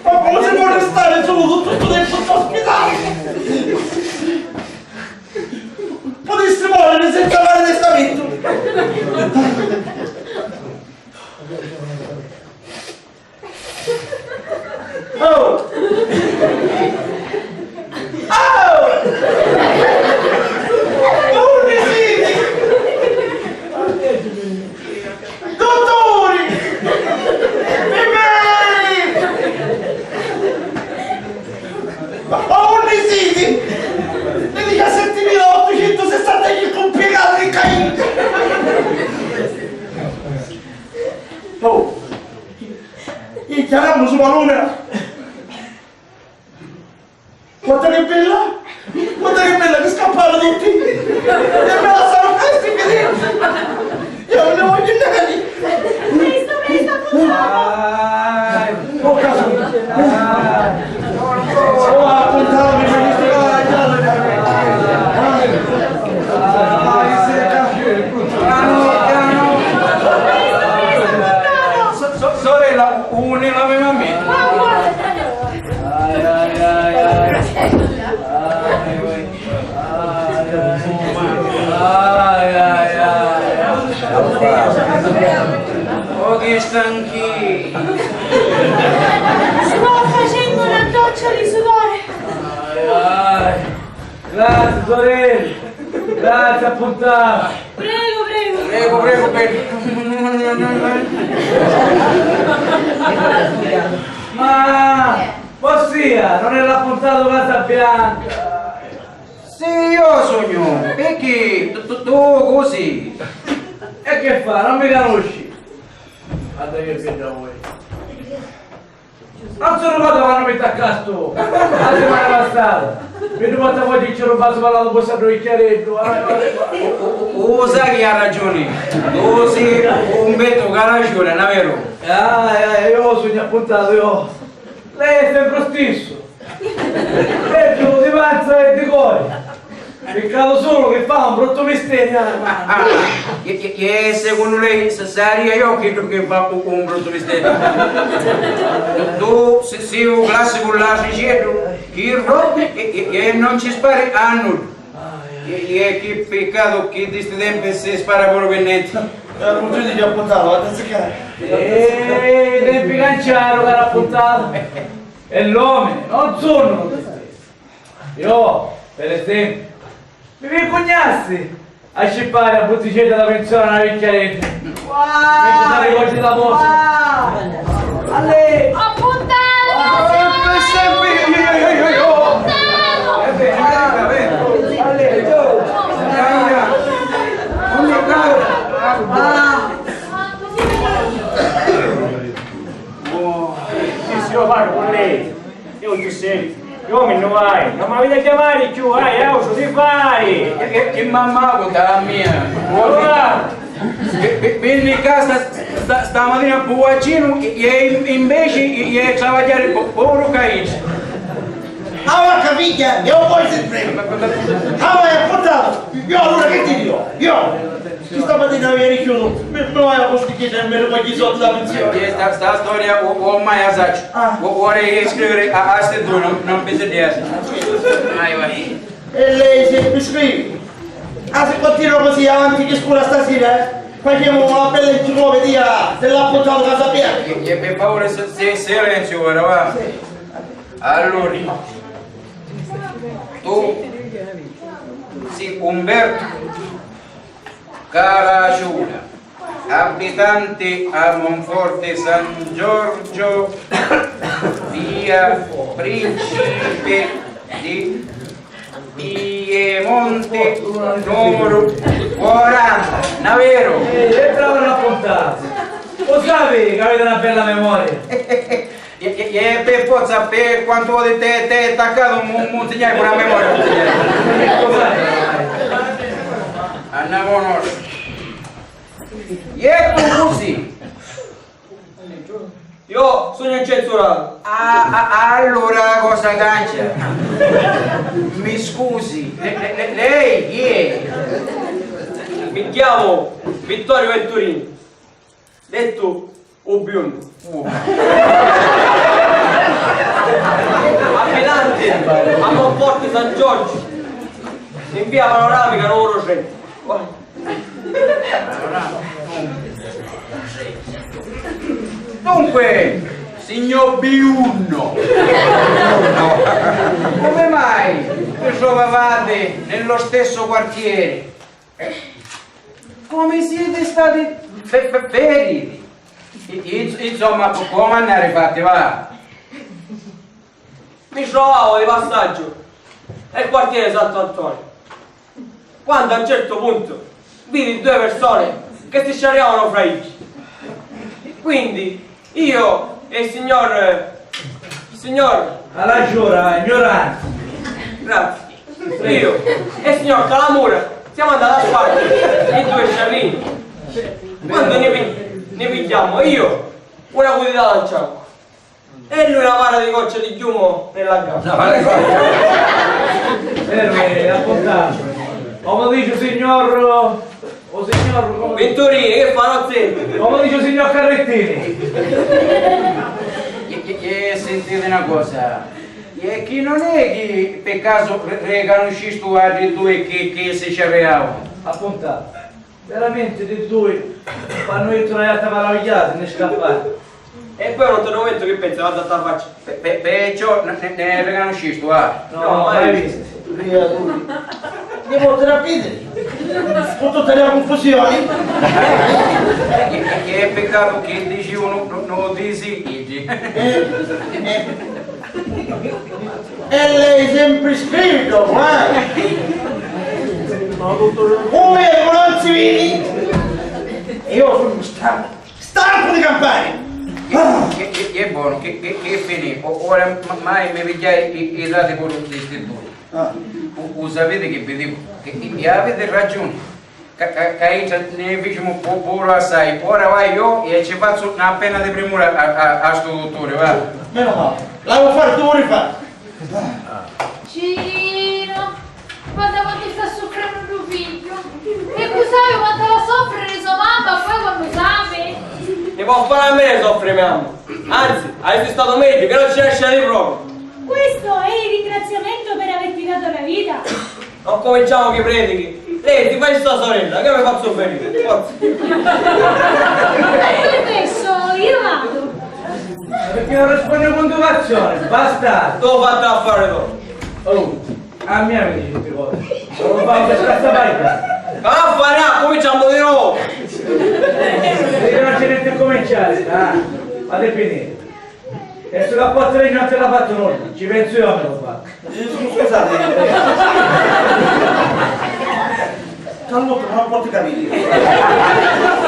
Ma come si può restare solo tutto sto tempo sto ospitale? Potessi morire senza fare testamento. Oh! Oh! Unni siti? Duturi! Primeri! Ma unni siti? Li diciassettimila ottucentusessantacinque impiegati di Cain! Oh! Chiarammu su Maluna! Guarda che bella! Guarda che bella che scappano tutti! E me lasciano questi così! Io non ne voglio andare! Presto, presto, appuntato! Oh, caso! Oh, appuntato, mi sono visto la chiave! So-, so-, sorella, unni l'aveva a me. Ai, ai, ai, ai. Ai, ai, ai. Ai, ai, ai. Oh, che stanchi. Sto facendo una doccia di sudore. Ai, ai. Grazie, sorella. Grazie, appuntato. Prego, prego. Prego, prego, prego. Ma vossia non è l'appuntato Casabianca? Sì, io sugnu. Perché tu, tu, tu così? E che fa? Non mi conosci? Guarda che vedo voi. Non sono arrivato quando mi attaccastu la settimana passata. Mi domanda poi ti c'ero un vaso parlato con Sandro Vecchiaretto. U, u, u, u sai chi ha ragioni? Tu sei un vecchio caragione, non è vero? Ah, eh, io sono appuntato io. Lei è sempre lo stesso. Peggio di mazza e di cuore. Peccato solo che fa un brutto mistero, eh. Ah, e, e, e secondo lei s-, saria io che, che fa un, un brutto mistero? Tu si, si un classico latriceddu, chi rompi e, e, e non ci spari a nulla. E, e che peccato che di sti tempi si spara pure per niente. Eh, non ti dico appuntato, vado a seccare. Eh, i tempi canciaru, caro appuntato. E l'omini non sono lo stesso. Io, per esempio, mi vergognassi a scippari a butticedda da pensione a una vecchiaretta. Wow! Mentre sta rivolgi la voce. Wow! Allè! Appuntato! Wow! Per sempre io, io, io, io, io! Appuntato! Eh beh, eh beh, va bene. Allè, io! Ah! Ah! Vai, non m'aviti a chiamari cchiù, vai, ausu, chi fai? E, e, chi mamma cu ta mia? Ora! Vi-, vi-, vinni ccà sta, sta, sta matina pu vaccinu e, e in-, inveci e, e travagghiari po-, poru ca iddi. Ah, vacca figghia, e un poi sempre. Ah, vai a portare. Io allora che ti dico? Io. Chi sta matina avia richiuso, mi, mi vai a postichetta e mi ripaghi i soldi da pensione. E sta, sta storia o, o mai la sacciu. Ah. O, vuole scrivere a, a sti due, non, non mi si dice. Vai, vai. E lei sempre scrive. Ah, se continua così avanti che scura stasera, eh? Facciamo una bella enciclopedia dell'appuntato Casa Bianca. E, e per favore, se, se, silenzio ora, va. Sì. Allora, tu si Umberto Caraciuna, abitante a Monforte San Giorgio, via Principe di Piemonte, numero quaranta. Davvero? Eh, è bravo a raccontare. Lo sapevi che avete una bella memoria. E, e, e per forza, per quanto vuoi te, te attaccare un, un, un segnale con la memoria, un segnale. Andiamo noi. E tu così? Io sono incensurato. Ah, ah, allora cosa cancia? Mi scusi, le, le, le, lei chi è? Mi chiamo Vittorio Venturini. Dettu u biunnu. Abitanti a Monforti San Giorgio, in via Panoramica numero trenta. Dunque, signor Biunno, come mai vi trovavate nello stesso quartiere? Come siete stati fe-, fe-, feriti? I-, i-, insomma, co-, come andare fatti, va? Mi trovavo di passaggio nel quartiere Santo Antonio, quando a un certo punto vidi due persone che si sciariavano fra i. Quindi io e il signor, signor... Alla giura, ignorante. Grazie. Io e il signor Calamura siamo andati a sbattere i due sciarrini. Quando ne pi-, ne pigliamo io una cuditata al cianco e lui una vara di goccia di chiumo nella gamba. Fermi, appuntate. Come dice signor, o signor, come... Venturini, che fa, non senti? Come dice signor Carrettini? E, e, e sentite una cosa, e chi non è che per caso re-, ricanuscistu altri due che, che si ci avevano? Appuntate. Veramente di due, quando io ti l'hai fatta maravigliata, ne scappare. E poi non ti ho detto che pensi, guarda sta faccia. Pe-, pe-, perciò ne, ne, ne ricanuscistu, ah? No, no, mai visto. Criaturi. Mi porti a vedere. Con tutta la confusione. Che, che, che peccato che dici uno, no, no, dici, dici. Eh, eh. E lei sempre spirito, eh? Come non si vede? Io sono stanco, stanco di campare. Che, che, che, che è buono, che, che, che finì. O-, ora ma-, mai mi pigliai i, i dati pure di sti due. Ah. U, u sapete che vi dico? Che, che, che avete ragione. Ca, ca, ca idda ne ficimu pu-, puru assai. Ora vai io e ci fazzu na penna di primura a, a, a stu dutturi, va. Meno male. L'avevo fatto pure fa. Cino, guarda quanto sta soffrendo tuo figlio. E tu sai quanto va a soffrere sua mamma poi quando sape? Ne può fare a meno soffrere mia mamma. Anzi, avresti stato meglio che non ci lasciavi proprio. Questo è il ringraziamento per averti dato la vita? Non cominciamo che predichi. Lei si fa sta sorella, che mi faccio venire. Forza. Permesso, io vado. Perché non rispondi con educazione, bastardo. Tu fatti affari tu. Oh, a mia mi dici tutte cose. Non lo fa per sta parità. Affari, cominciamo di nuovo. Io non c'è niente a cominciare. Ah, fate finire. E stu cappottu di notte l'ha fatto nulla, ci penso io a me lo fa. Eh, scu-, scusate. Carlotta, non ho capito.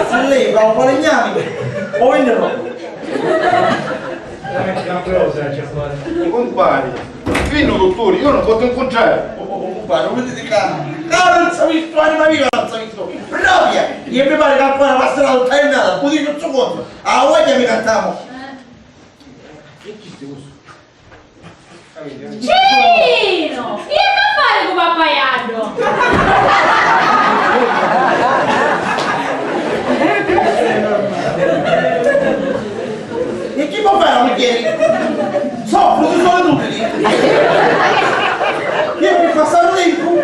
Se lei fa un falegname, o vende roba. Veramente una cosa c'è fuori. Compari. Vinnu, dutturi, iu nun pozzu ncuntrari. Oh, oh, oh, cumpari, nun mi diri ca. Ca nun s'ha vistu, anima viva, nun s'ha vistu. Propria! E mi pari ca ancora passarà tutta a jurnata, cu dici stu contu. A vogghia mi cantamu. Cinu! Chi è ca fari cu Pappaiaddu? E chi po' fari a mugghieri? Soffru, si sono inutili. Io per passare il tempo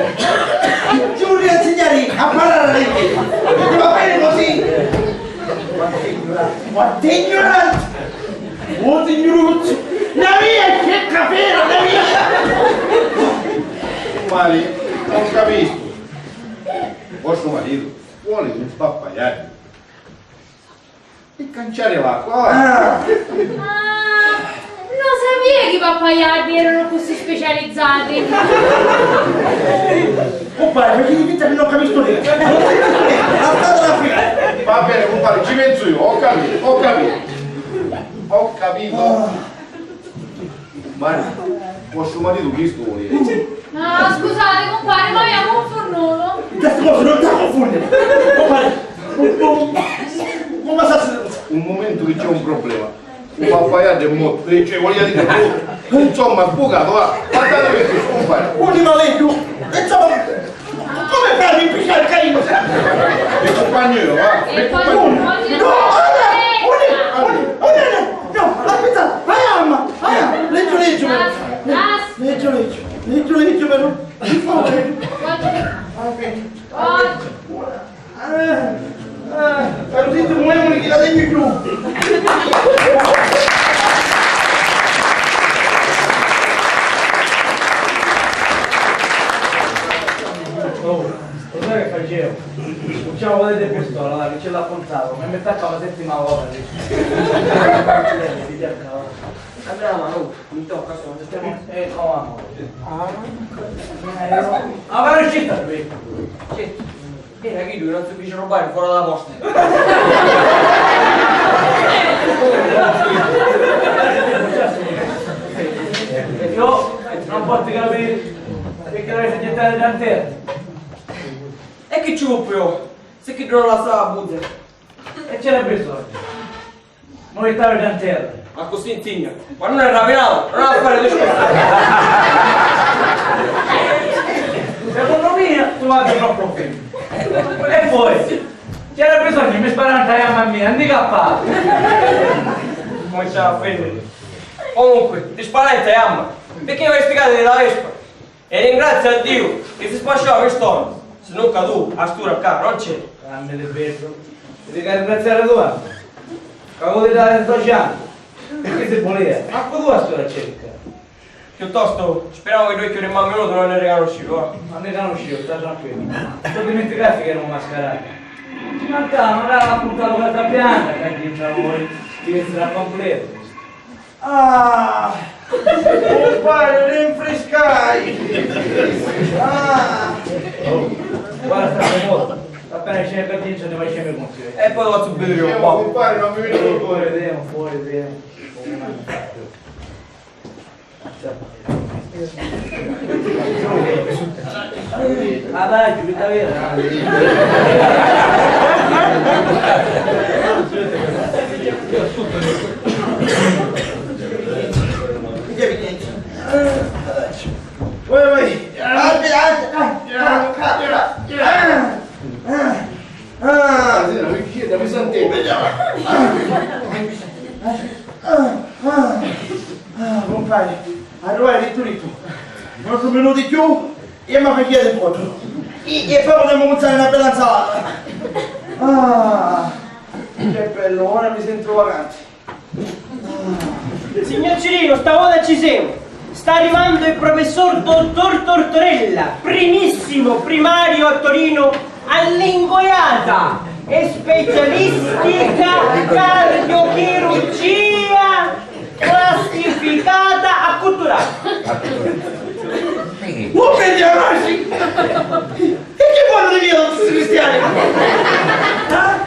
ci vorrei insegnare a parlare a lei. Ti va bene così? Quanto è ignorante! Oh, signurucciu! Na via, che capera, na via! Mari, non capisco. Vostro marito vuole un pappagallo. E canciare l'acqua, va. Ah. Ah, non sapevo che i pappagalli erano così specializzati. Compare, perché ti finta che non capisco niente? Non capisco niente. Alzate la fila. Va bene, compare, ci penso io, ho capito, ho capito. Ho capito. Ah. Ma vostro marito chi sto vuole? Ah, scusate, compare, ma abbiamo un fornuto. Queste cose non sta confondere. Compare, un, un, un, un momento che c'è un problema. Un pappagallo è morto, eh, cioè, voglio dire, insomma, sbucato, va. Guardate perché scompare. Un limaletto. Insomma, come fai a impiccare il carino? Il compagno, va. Il compagno. No, ora, ora, ora, ora, no, aspetta, vai, mamma, vai, leggio, leggio, però. Leggio, leggio, leggio, leggio, però. Per favore. Va bene. Ah, ah, ma così ti muovi che la devi più. Oh, lo sai che facevo? Cucciavo le pistola, là, che ce l'appuntavo, mi metteva a settima ora lì. Andava, oh, mi tocca, sto, non stiamo, eh, no, amore. Ah, ma non ci sta qui. Sì. Era chi lui non si fece rubare fuori dalla posta. Io non posso capire perché l'avete gettato da terra. E chi ci vuole più? Se chi non la sa, butte. E c'era bisogno. Noi stava in terra. Ma così intigna. Ma non era penale, non ha a fare discorsi. Secondo me tu vado troppo bene. E poi, c'era bisogno, mi spara in jamma a me, handicappato. Come c'è a fede? Comunque, ti spara in jamma. Perché vai spiegare della Vespa? E ringrazia a Diu chi si spasciau a pistona, sinnunca tu a st'ura ccà non c'eri. Dammi di bello. Ti dico a ringraziare tu, anzi. Ca vuoi dare sto gianco? Perché si voleva? Ma tu a st'ura c'eri ccà? Piuttosto, speravo che due chiuri in mano minuto non ne riconoscivo, va. Ma ne conoscevo, sta tranquillo. Tu dimenticasti che ero un mascarato. Ci mancava, non era appuntato carta bianca, che dentro a voi, di essere al completo. Ah, compare, rinfriscai! Ah! Oh, guarda, sta cosa. Appena c'è per dire, ne facciamo i conti. E poi lo subito io, compare, non mi vedo. Fuori, vediamo, fuori, vediamo. Adagio, che t'aveva. Uè, uè. Ah, sì, la vecchietta, mi sente. Ah, compagni, allora hai detto tu. Non sono venuti più. Io mi pigliate in conto. E, e poi potremmo mangiare una bella insalata. Ah, che bello, ora mi sento vacante. Signor Cirino, stavolta ci siamo. Sta arrivando il professor dottor Tortorella, primissimo primario a Torino all'ingoiata e specialistica cardiochirurgia classificata a culturale. Uè, vedi, Arashi! E che vuole dire, tutti cristiani? Ah?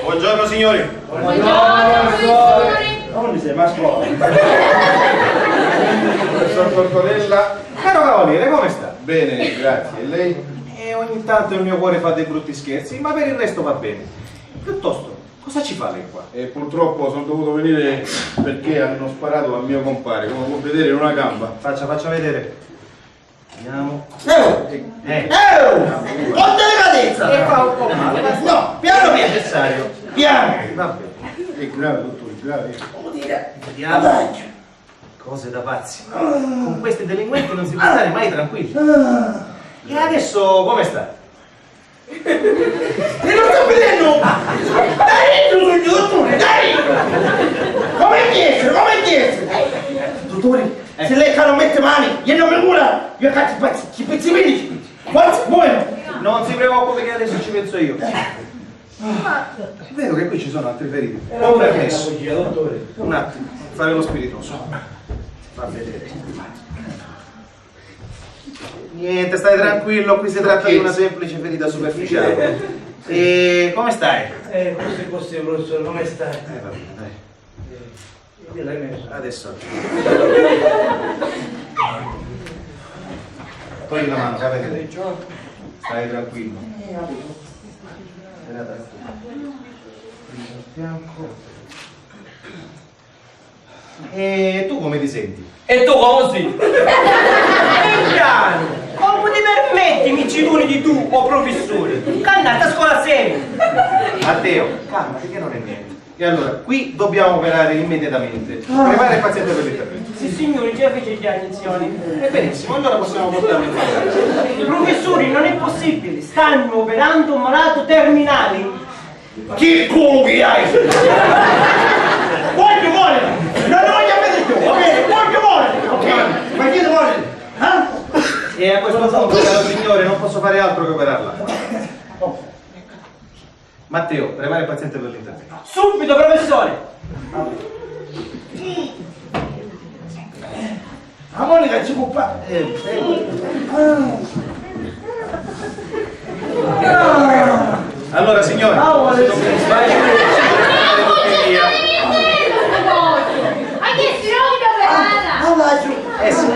Buongiorno, signori. Buongiorno, professore. Ma non mi sei mai scuola. Professor Tortorella. Caro cavaliere, come sta? Bene, grazie. E lei? E ogni tanto il mio cuore fa dei brutti scherzi, ma per il resto va bene. Piuttosto, cosa ci fa lei qua? E purtroppo sono dovuto venire perché hanno sparato a mio compare, come può vedere, in una gamba. Faccia, faccia vedere. Vediamo. Eh! Eh! Con delicatezza! E fa un po' male, ma no, piano piano! Necessario. Piano! Va bene. È grave, dottore, è grave. Come dire? Vediamo. Adagio. Cose da pazzi. Con questi delinquenti non si può stare mai tranquilli. E adesso come sta? E non sta vedendo! Dai, tu sei dottore, dai! Come dice, come dice? Dottore, se lei non mette mani, io non mi cura, io cazzo pezzi, ci pezzi vini, ci pezzi. Forza, muoio! Non si preoccupi che adesso ci penso io. Ma vedo che qui ci sono altri feriti. Con permesso. Un attimo, fare lo spiritoso. Fa vedere. Niente, stai tranquillo, qui si tratta di una semplice ferita superficiale. E come stai? Eh, così, così, professore, come stai? Eh, va bene, dai. Adesso. Togli la mano, va bene. Stai tranquillo. Stai tranquillo. Fianco. E tu come ti senti? E tu comu si? E chianu! Comu ti permetti mi ci duni di tu, o professuri? C'andati a scola assemi! Matteo, calmati che non è niente. E allora, qui dobbiamo operare immediatamente. Prepara il paziente per l'intervento. Sissignuri, già feci già iniezioni. E benissimo, allora possiamo portarlo in camera. Professuri, non è possibile, stanno operando un malato terminale. Chi culu chi hai? Voglio morire! Non lo voglio vedere più, va bene? Voglio morire! Ok? Ma chi vuole? Eh? E a questo punto, caro signore, non posso fare altro che operarla. Matteo, prepara il paziente per l'intervento. Subito, professore! Amore, che ci può fare? Eh, eh. Allora, signore, ah, vuole... Eh, sì.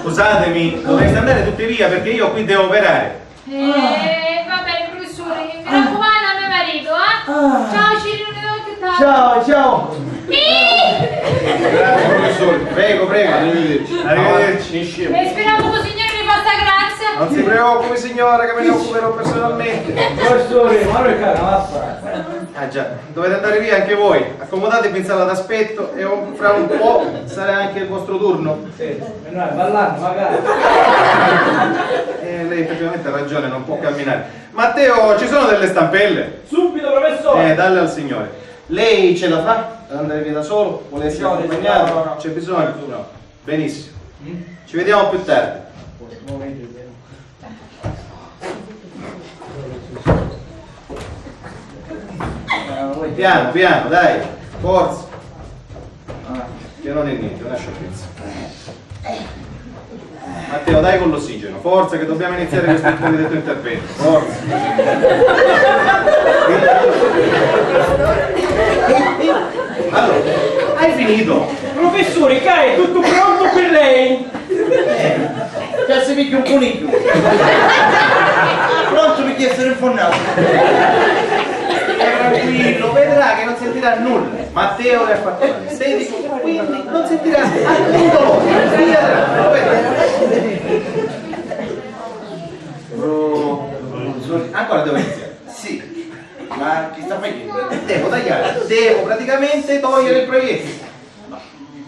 Scusatemi, dovreste andare tutti via perché io qui devo operare. Eh, va bene, professore, mi raccomando a mio marito, eh? Ciao, Cirino, che tal? Ciao, ciao. Grazie, professore. Prego, prego. Arrivederci. Arrivederci. E speriamo che il Signore vi faccia grazia. Non si preoccupi, signora, che me ne occuperò personalmente. Professore, ma non è cara, basta. Ah, già. Dovete andare via anche voi. Accomodatevi in sala d'aspetto e un- fra un po' sarà anche il vostro turno. Sì, e noi ballando, magari. Eh, lei effettivamente ha ragione, non può camminare. Matteo, ci sono delle stampelle? Subito, professore! Eh, dalle al signore. Lei ce la fa ad andare via da solo? Vuole essere accompagnato? No, no, no. C'è bisogno? No. Benissimo. Mm? Ci vediamo più tardi. Piano, piano, dai, forza. Che non è niente, è una sciocchezza. Matteo, dai con l'ossigeno, forza che dobbiamo iniziare questo benedetto intervento, forza. Allora, hai finito? Professore, qua è tutto pronto per lei. Eh, già si piglia un coniglio. Pronto per essere infornato. Tranquillo, vedrà che non sentirà nulla. Matteo ne ha fatto male. Sei di quindi non sentirà alcun dolore. Vedrà, vedrà. Ancora devo iniziare? Sì. Ma chi sta facendo? Devo tagliare, devo praticamente togliere il proiettile. Ma,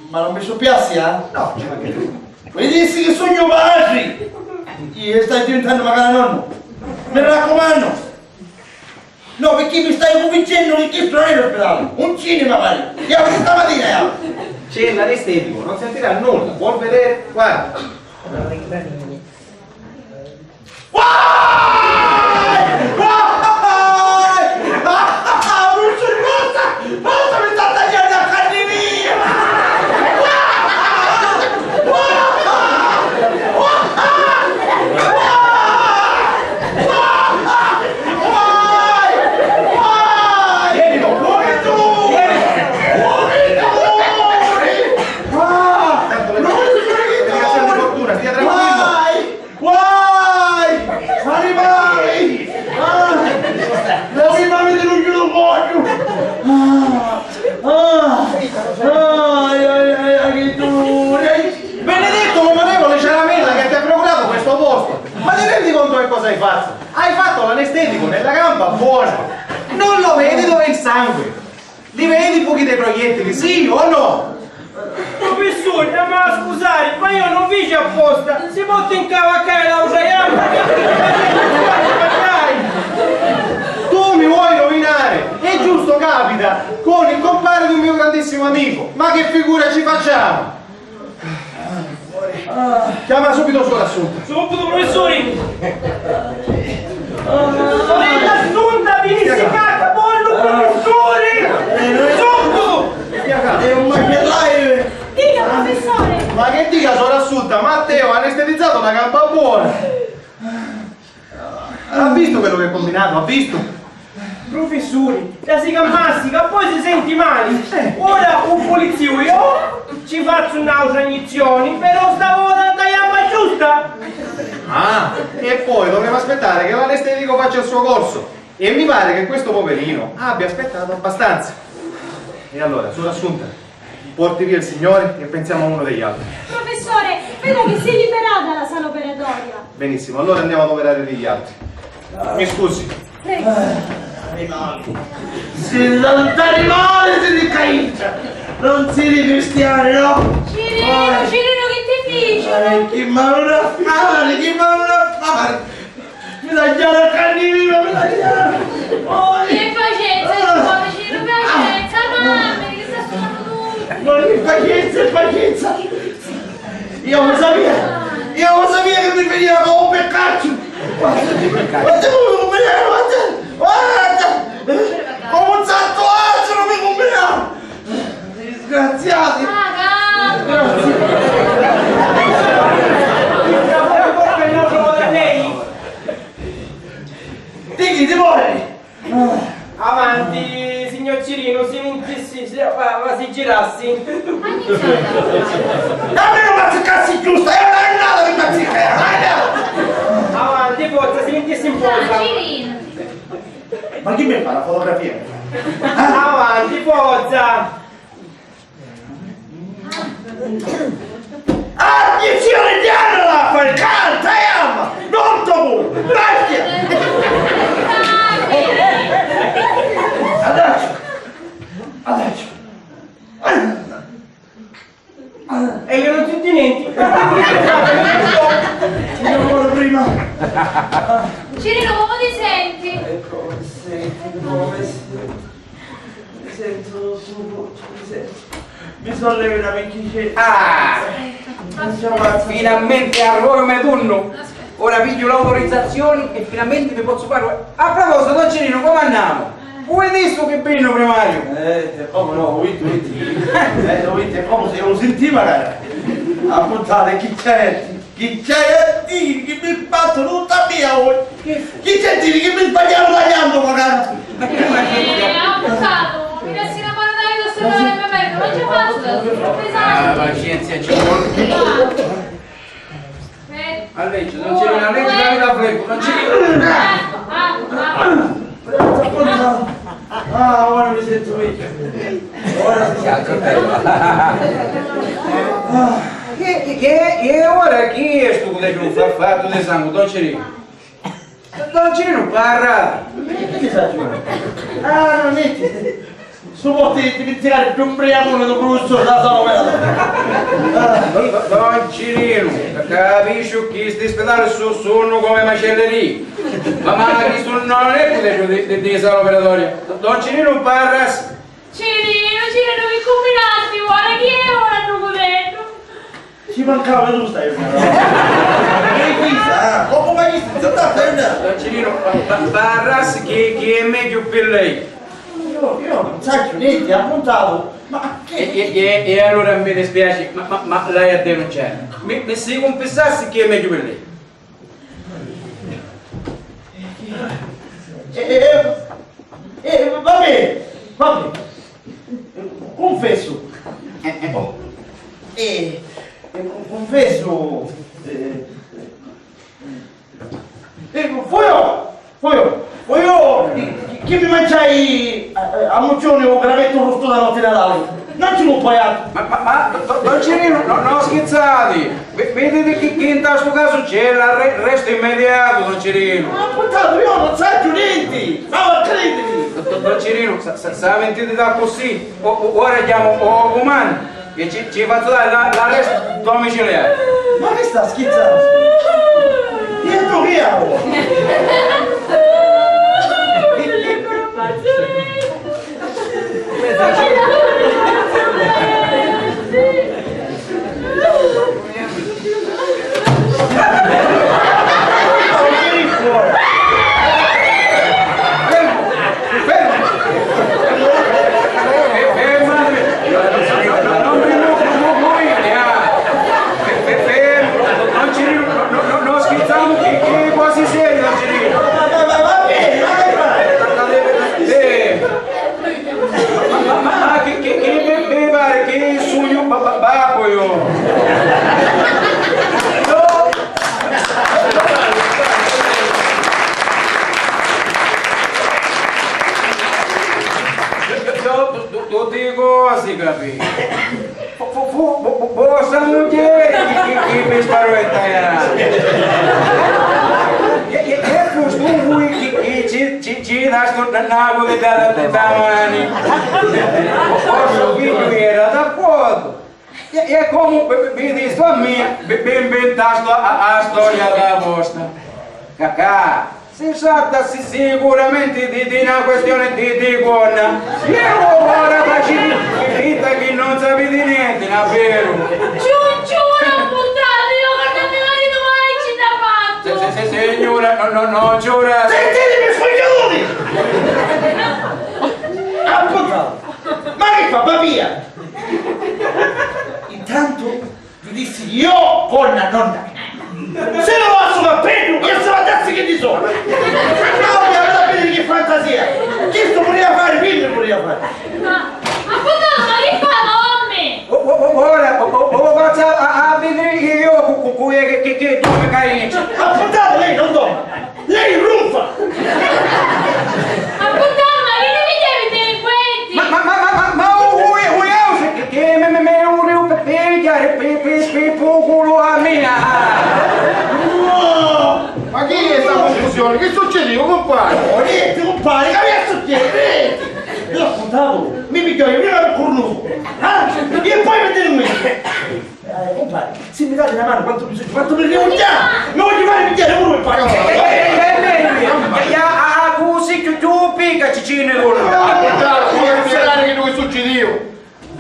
ma non mi scoppiassi, eh? No, ci mancherebbe. Mi dissi che sogno padri! Io stai diventando magari nonno. Mi raccomando! No, perché mi stai convincendo che questo non è l'ospedale, un cinema pare! Io stamattina io! C'è l'anestetico, non sentirà nulla, vuol vedere? Guarda! Uai! Uai! Bruciu, cosa? Cosa mi sta tagliando a carni mia? Pazzo, hai fatto l'anestetico nella gamba buona! Non lo vedi dov'è il sangue? Li vedi i buchi dei proiettili, sì o no? Prufissuri, ma scusari, ma io non fici apposta, si potti incavaccari l'autra jamba. Tu mi vuoi rovinare? È giusto, capita con il compare di un mio grandissimo amico, ma che figura ci facciamo? Chiama subito suor Assunta. Subito, prufissuri! Sorella Assunta, vinissi ccà, ca vonnu, prufissuri! Subito! È un macellaio! Dica, prufissuri! Ma che dica, suor Assunta? Matteo ha anestetizzato la gamba buona! Ha visto quello che ha combinato? Ha visto? Prufissuri, ca si cammassi, ca poi si senti mali. Ora u pulizziu io ci fazzu n'autra ignizzioni, però sta vota nta jamba giusta. Ah, e poi dovremo aspettare che l'anestetico faccia il suo corso. E mi pare che questo poverino abbia aspettato abbastanza. E allora, suor Assunta, porti via il signore e pensiamo a uno degli altri. Professore, vedo che si è liberata la sala operatoria. Benissimo, allora andiamo ad operare degli altri. Mi scusi. Prego. Animali. Siete tutti animali, siete cainta. Non siete cristiani, no? Cirino, Cirino, che ti dice? Eh, chi m'hannu da fare, chi m'hannu da fare? Mi tagghiaru a carni viva, mi tagghiaru! Oi! Che pacienza, ah, Cirino, pacienza, mamma, che sta suonando tutto! Ma che pacienza, che pacienza! Io lo sapia! Io lo sapia che mi veniva come un peccaccio! Guarda, guarda, guarda, guarda! Come un santuaggio non mi combinava! Disgraziati! Disgraziati! Dighi, dimori! Avanti, signor Cirino, si mintissi, si, ma, ma si girassi. Dammi una mazzicassi giusta, è una annata di mazzicca, è una annata! Avanti, forza, si mintissi in forza. Ma chi mi fa la fotografia? Avanti, forza! Attenzione, diannola, fai canta, ama, non tu, bestia! Adagio, adagio. E io non senti niente. Io ancora prima. Cirino, come ti senti? Ecco, sì, come si... Mi sento su, mi sento. Mi solleva una vecchicetta. Ah! Finalmente arroju me tunnu! Ora pigghiu l'autorizzazioni e finalmente mi pozzu fari. A proposito, don Cirino, comu annamu? U vidistu chi beddu primariu? Eh, e comu no, u vitti, u vitti. Eh, u vitti, e comu si, u sintima, cara? Appuntati, chi c'è? Chi c'è a diri chi mi battu tutta mia voi? Chi c'è a diri chi mi sbagliaru tagliandu, magari? Eh, avvucatu, mi lassi la mano dai, lo sto dare, non ce faccio, sto pesante. Ah, pazienza, ci vuole. Eh. A legge, non c'è una legge, la vita a freddo, non c'è. Ah, ah, ah. Ah, ora mi sento meglio. Ora mi sento meglio. Che, che, che ora chi è stu cudeggio farfattu di sangu, don Cirino? Don Cirino parra! Che ti saccio? Ah, non è che... Su potti dimenticare più ubriacone di Brusso da Salomè. Don Cirino, capisci chi sti spitali su sunnu come macellerie. Ma, ma chi sunnu non è cudeggio di, di, di sala operatoria. Don Cirino parra! Cirino, Cirino, chi cumbinasti? Ora chi è ora stu cudeggio? Ci mancava tu stai una roba. Che chisa? Comu mai visto? Zittate, una. Don Cirino, pa-, pa-, parrassi chi, chi è megghiu pi lei. Io, io non saccio niente, appuntato. Ma che... E, e, e, e allora mi dispiace, ma, ma, ma l'hai a denunciare. Mi, mi si cunfissassi chi è megghiu pi lei. Eh, eh, eh, eh, vabbè, vabbè. Cunfessu. Eh, eh, oh. Eh, eh, cunfessu. Eh, eh, fu io, fu io, fu io chi, chi mi manciai a, a, a muccioni u gravettu rustu la notti di Natali. Non ci lu poi a... Ma, ma, ma, do-, do-, don Cirinu, no, no schizzati! Vi-, viditi chi, chi nta stu casu c'è l'arre-, l'arrestu immediatu, don Cirinu! Ma appuntatu, io non sacciu nenti! Stava a cridiri! Do-, do-, don Cirinu, sa-, sa-, sa mintiti d'accussì? O-, o-, ora chiamu o-, o cumani e ci, ci fazzu dari la, l'arrestu domiciliari. Ma chi sta schizzannu? Chi è tu chi havu? Ma, ma, ma, chi, chi, chi mi, mi pari chi sugnu ba-, ba-, babbu iu? No. Io, io, tu-, tu-, tutti i cosi capì. Fu, fu, fu, fu, fu, fu sta mugghieri chi, chi, chi mi sparventa, eh. E, e, e fu stu vui chi, chi ci, ci, ci dà stu na-, nagu di da, da, da mani. Fu, fu stu figghiu era d'accordu. E, e comu vi, vi, vi distu a mia, vi, vi inventastu a, a, a storia da vostra. Cacà. Si tratta si-, sicuramenti di, di na questioni di, di gonna. Iu ora faciti finta chi non sapiti nenti, na veru? Ciucciura, appuntatu, io quannu mi maritu mai ci n'ha fattu! Se, se, se, signura, no, no, no, ciura. Sentitimi, sfugghiuni! Appuntatu! Ma chi fa, papia? Intantu Lu dissi io, gonna nonna. Se lu lassu va beddu, e si va dazzi chi di sopra. No, mi aveva bene che fantasia. Chistu pudeva fare, quindi pudeva fare. Ma, ma puttana, ma chi fa, mamma? O-, o-, o-, ora, o-, o-, o-, faccia a, a vedere io cu-, cu-, cu-, che, che, che dorme cainci. Appuntato lei, non dorme. Lei ronfa! Appuntato, ma chi ti pigghiavi i delinquenti? Ma, ma, ma, ma, ma, ma u, u, u, u, che, che me, me, me, u, u, pe, pe, pigghiari, pe, pe, pe, pu, culu a mia! No! Ma chi è sta confusione? Che succedeu, compare? No, niente, compare, che aveva succedere? Io ascoltavo, mi pigliò io prima per cornuto, eh? E poi mi delinquenti. Eh, compare, si mi date na manu, quantu mi, quantu mi riugghià! Mi vogghiu fari pigghiari puru il pacu! Ehi, ehi, ehi, ehi, ehi, ehi, a, a, a, così, chiù, chiù, picca, Ciccini, allora. Chiaro, come spiegare che lui succedeu?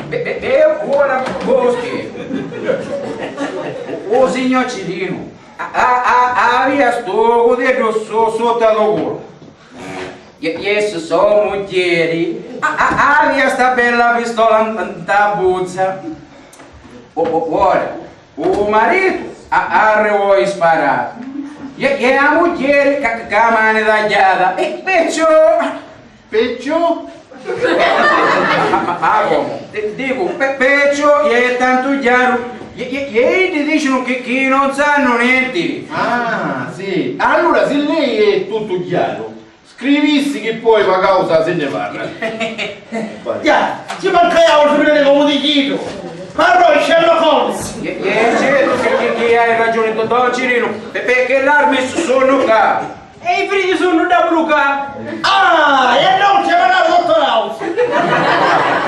Be-, be-, be-, ora, boschi. O signor Cirinu, a, a, a, avia sto cudeddu so-, sotto al culo. Ie-, iessu so mugghieri, a, a, avia sta bella pistola n-, nta buzza. O, o, ora, u maritu a, arrivò e sparatu. Ie-, ie a mugghieri ca, ca mani tagghiata. E perciò... Perciò? Ma, ma, ma comu? Di-, dicu, pe-, perciò ie tantu chiaru. Ie, ie, ie iddi dicinu chi, chi non sannu nenti. Ah, sì. Allura, si lei è tuttu chiaru, scrivissi chi poi va causa si ne parla. Già, ci mancaiamu di sapere comu di chidu. Parrò Sherlock Holmes. Ie, ie, certu chi, chi, chi hai ragiuni tu, don Cirinu, pe-, perché l'armi su-, sunnu ca. E i frighi sunnu da bruca. Ah, e non ci avrà dottor House.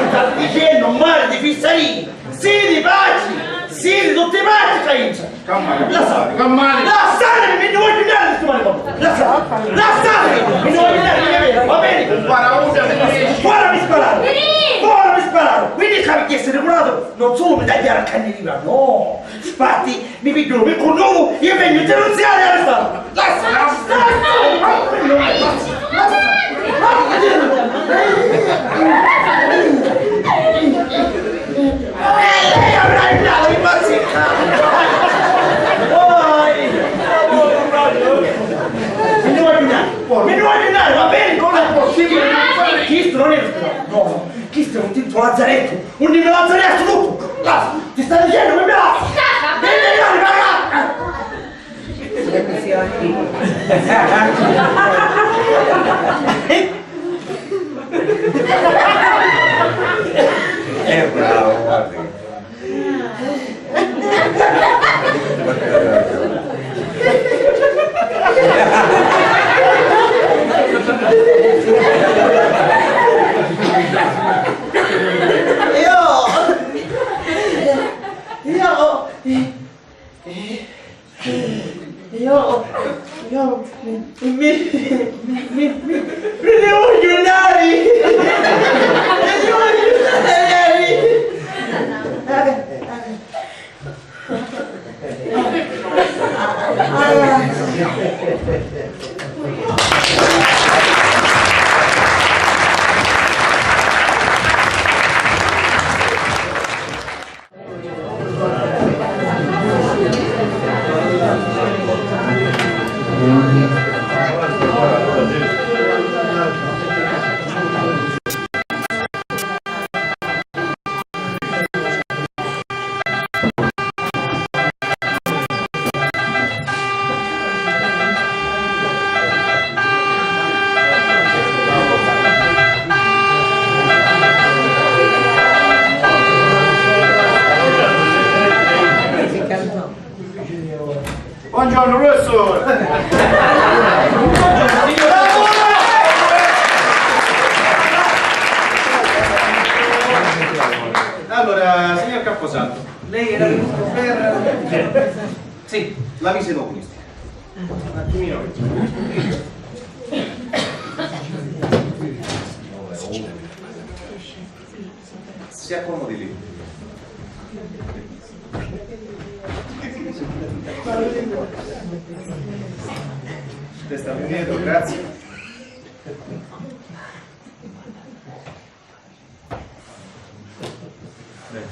Sta dicennu un mare di fissarini. Sì di paci, sì di tutti i paci, Cainza. Cammali, cammali. Lassatemi, mi ne voglio andare di sto manicomio. Lassatemi, lassatemi, mi ne voglio andare, mi ne vedo, va bene? Spara una, mi ne esci. Ora mi sparano, ora mi sparano. Quindi, capi chi è stato curato? Non solo mi tagliare a canne viva, no. Infatti, mi pigghiu lu piccu novu, io vegnu denunziatu e arrestatu. Lassa, lassa, lassa. E lei avrà il naso impazzito. Poi. Mi ne voglio andare, mi ne voglio andare, va bene? Non è possibile, non fare. Chistu non è, no, no, chistu è un tintu lazzaretto, un lazzaretto tutto. Lassa, ti sta dicendo che mi lassa. Mi ne voglio andare, va, va. Sulle questioni. E Eh, bravo, guarda. Io, io, io, io mi, mi, mi, mi, mi, mi devo aiutare! Mi devo aiutare! Buongiorno, professore! Allora, signor Camposanto, lei era venuto per... Sì, la visita oculistica. Un attimino. Si accomodi lì. Testa indietro, grazie. Bene.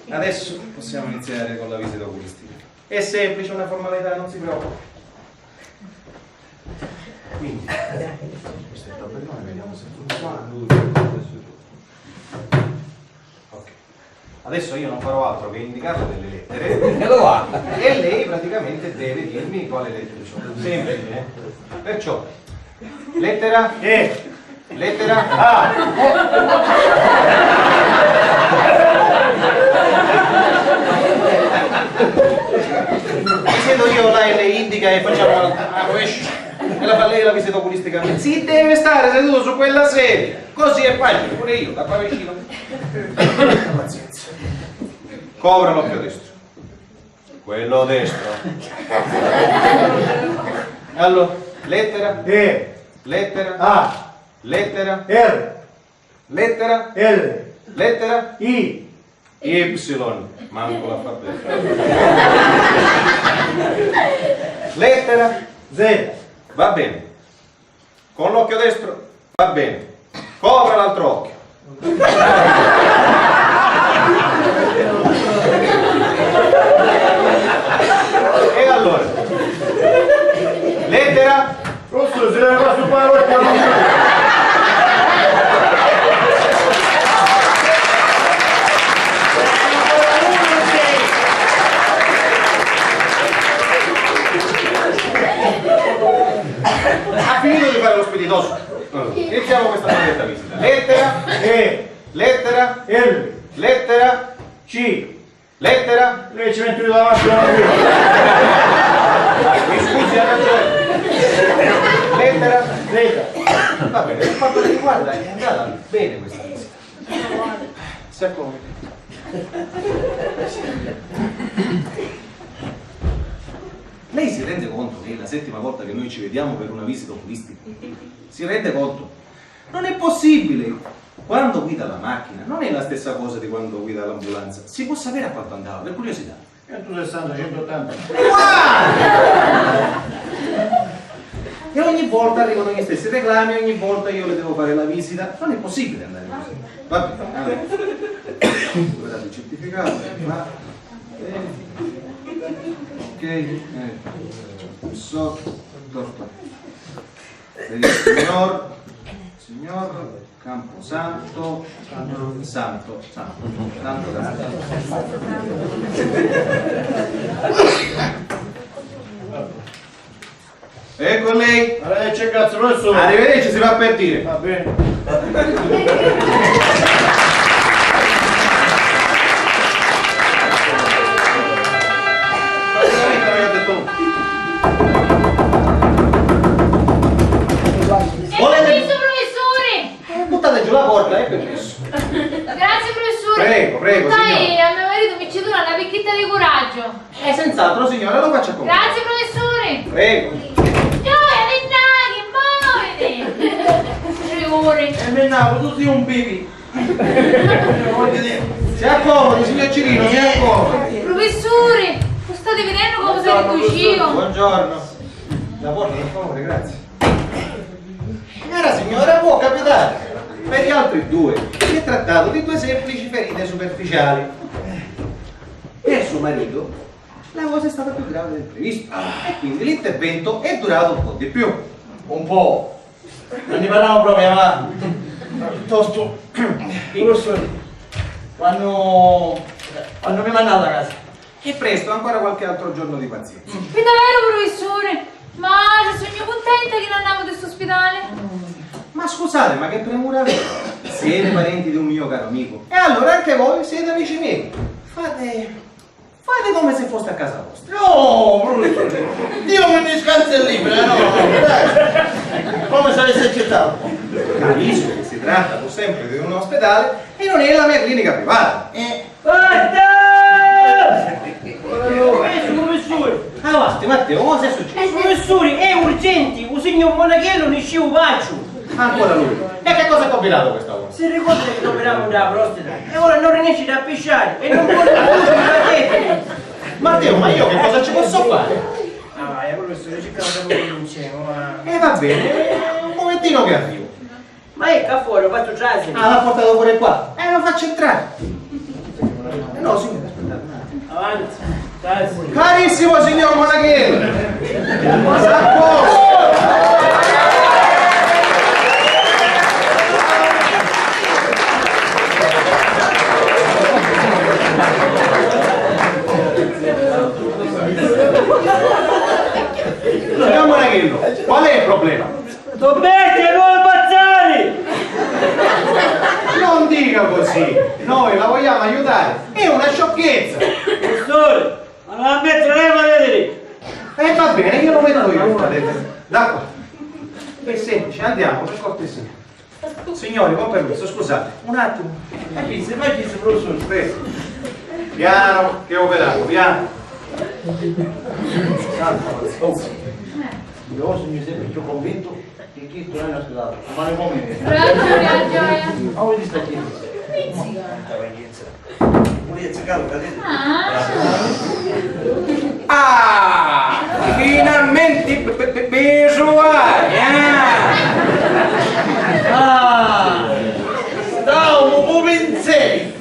Adesso possiamo iniziare con la visita oculistica. È semplice, una formalità, non si preoccupi. Quindi, questo è il tabellone, vediamo se funziona. Lui, questo è tutto. Ok. Adesso io non farò altro che indicarle delle lettere. E lo va. E lei praticamente deve dirmi quale lettera sono. Semplice, eh? Perciò, lettera? E. Lettera? A. Mi siedo io là e lei indica e facciamo a, a rovescio. E la fa lei la visita oculistica. Si deve stare seduto su quella sedia. Così è facile, pure io, da qua vicino. Pazienza. Copra l'occhio destro. Quello destro. Allora, lettera? E. Lettera? A. Lettera? R. Lettera? L. Lettera? I. Y. Manco la fa bene. Lettera? Z. Va bene. Con l'occhio destro va bene. Copra l'altro occhio. E allora? Lettera? Rosso, se ne va su parola. Ha finito di fare lo spiritoso? Iniziamo questa benedetta visita. Lettera? E. Lettera? L. Lettera? C. Lettera? Lei ci mette davanti la... Mi scusi, ha ragione. Lettera? Z. Va bene, per quanto mi riguarda è andata bene questa visita. Si accomodi. Lei si rende conto che è la settima volta che noi ci vediamo per una visita oculistica? Si rende conto? Non è possibile! Quando guida la macchina non è la stessa cosa di quando guida l'ambulanza. Si può sapere a quanto andava, per curiosità? centosessanta, centottanta. Wow! E ogni volta arrivano gli stessi reclami, ogni volta io le devo fare la visita. Non è possibile andare così. Va bene, allora. Guardate il certificato, ma... eh, ok, eh, so, dottore. Per il signor, signor Camposanto, Santo, Santo, Santo, Santo. Ecco lei. Arrivederci, cazzo, professore. Arrivederci, si fa per dire. Va bene. Prego, prego, signora. Dai, a me maritu mi ci duna na picchitta di curaggiu. Eh, senz'altro, signora, lo faccia con. Grazie, professore. Prego. Gioia, Vinnaghi, muoviti! Tre ore. E Vinnaghi, tu sei un bibi. Voglio dire, si accomodi, signor Cirino, si accomodi. Professore, lo state vedendo come sono ricucito? Buongiorno. La porta, per favore, grazie. Cara signora, può capitare. Per gli altri due si è trattato di due semplici ferite superficiali. Per suo marito la cosa è stata più grave del previsto e quindi l'intervento è durato un po' di più. Un po'. Non ne parliamo proprio, ma piuttosto, professore, quando, quando mi mandate a casa? E presto, ancora qualche altro giorno di pazienza. Pi davveru, prufissuri? Ma sugnu cuntenta chi n'annamu di stu spitali. Ma scusate, ma che premura avete? Siete parenti di un mio caro amico. E allora anche voi siete amici miei. Fate, fate come se foste a casa vostra. No, professore, Dio mi ne scansi e libera, no, no, dai. Come se avesse accettato. Capisco che si tratta, pur sempre, di un ospedale e non è la mia clinica privata. Eh. Basta! Quessu, prufissuri! Avanti, Matteo, cosa è successo? Prufissuri, è urgenti! U signor Monachello nisciu u vacciu! Ancora lui? E che cosa ha combinato questa volta? Si ricorda chi l'operamu dâ prostata? E ora non rinesci a pisciari e non pò più usciri. Matteo, ma io che cosa ci posso fare? Ah, e allora sto cercando di convincere, ma... E va bene, un momentino che arrivo. Ma è qua fuori, lo faccio trasere. Ah, l'ha portato pure qua. Eh, lo faccio entrare. Eh, no, signore, aspettate un attimo. Avanti, trasere. Carissimo signor Monachello! Sacco! Signor Monachello, qual è il problema? Sto bestia non ammazzare! Non dica così, noi la vogliamo aiutare, è una sciocchezza! Professore, ma non la mettere lei, ma vedete! E va bene, io lo metto io, fratello. Da qua. È semplice, andiamo, per cortesia. Signori, con permesso, scusate, un attimo. E pizza, ma pizza, professore, prego. Piano, che operato, piano. Salta, oh. Io sono sempre più convinto che chi tu hai una scusa, ma non come me. Bravo, bravo, gioia. Ma vuoi sta chi? Pizzica. Pulizza, calma, calma. Ah. Ah, finalmenti pe-, pe-, pe-, mi truvai, eh? Ah, staumu cu pinseri.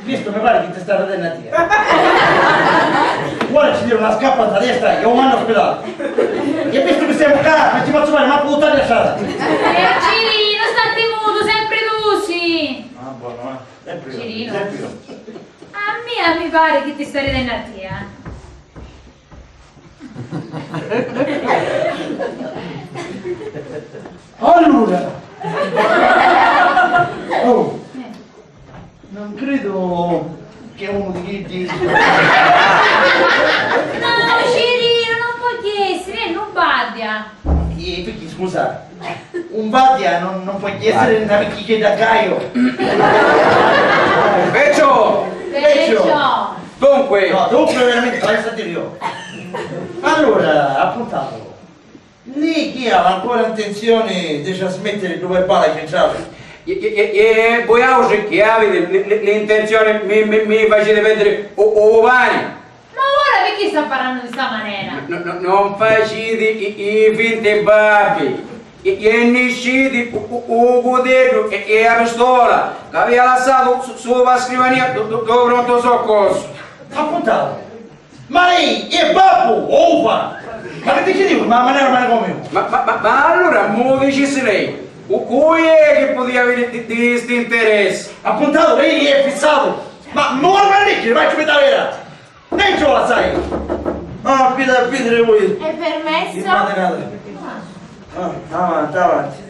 Vistu, mi pari chi ti sta ridennu a tia. Ora ci tira una scappa nta testa e u manna a spidali. E vistu chi semu ccà, non ci pozzu fari mancu buttari a strada. Eh, Cirino, statti mutu, sempri tu si. Ah, buono, eh. Sempre io, Cirino. Sempre io. A mia mi pari chi ti sta ridennu a tia. Allura, oh, non credo che uno di chiddi... No, Cirino, non può essere, è un badia. E perché, scusa? Un badia non, non può essere una vecchichedda gaio. Vecchio! Vecchio! Dunque. No, dunque veramente, lascia dire io. Allora, appuntato, lei chi ha ancora intenzione di trasmettere il verbale centrale? E, e, e, e voi altri chi avete l-, l-, l'intenzione mi, mi, mi facete perdere o, o pane? Ma ora perché sta parlando di sta manera? No, no, non faciti i, i finti babbi. E, e nisciti u, u, u cuteddu e, e a pistola che avia lassatu su, su la scrivania do, do, do pronto soccorso. Appuntato. Ma lei è babbu o ufa? Ma che dici tu? Ma manera manicomiu? Ma, ma, ma, ma allora mu dicissi lei, cu, cui è che podia avere di, di sti interessi? Appuntato, lei è fissato. Ma non va a leggere, vai a vera. Dentro la sai! Ah, pita, pita, voi! È permesso? Immaginate. Ah, avanti, avanti.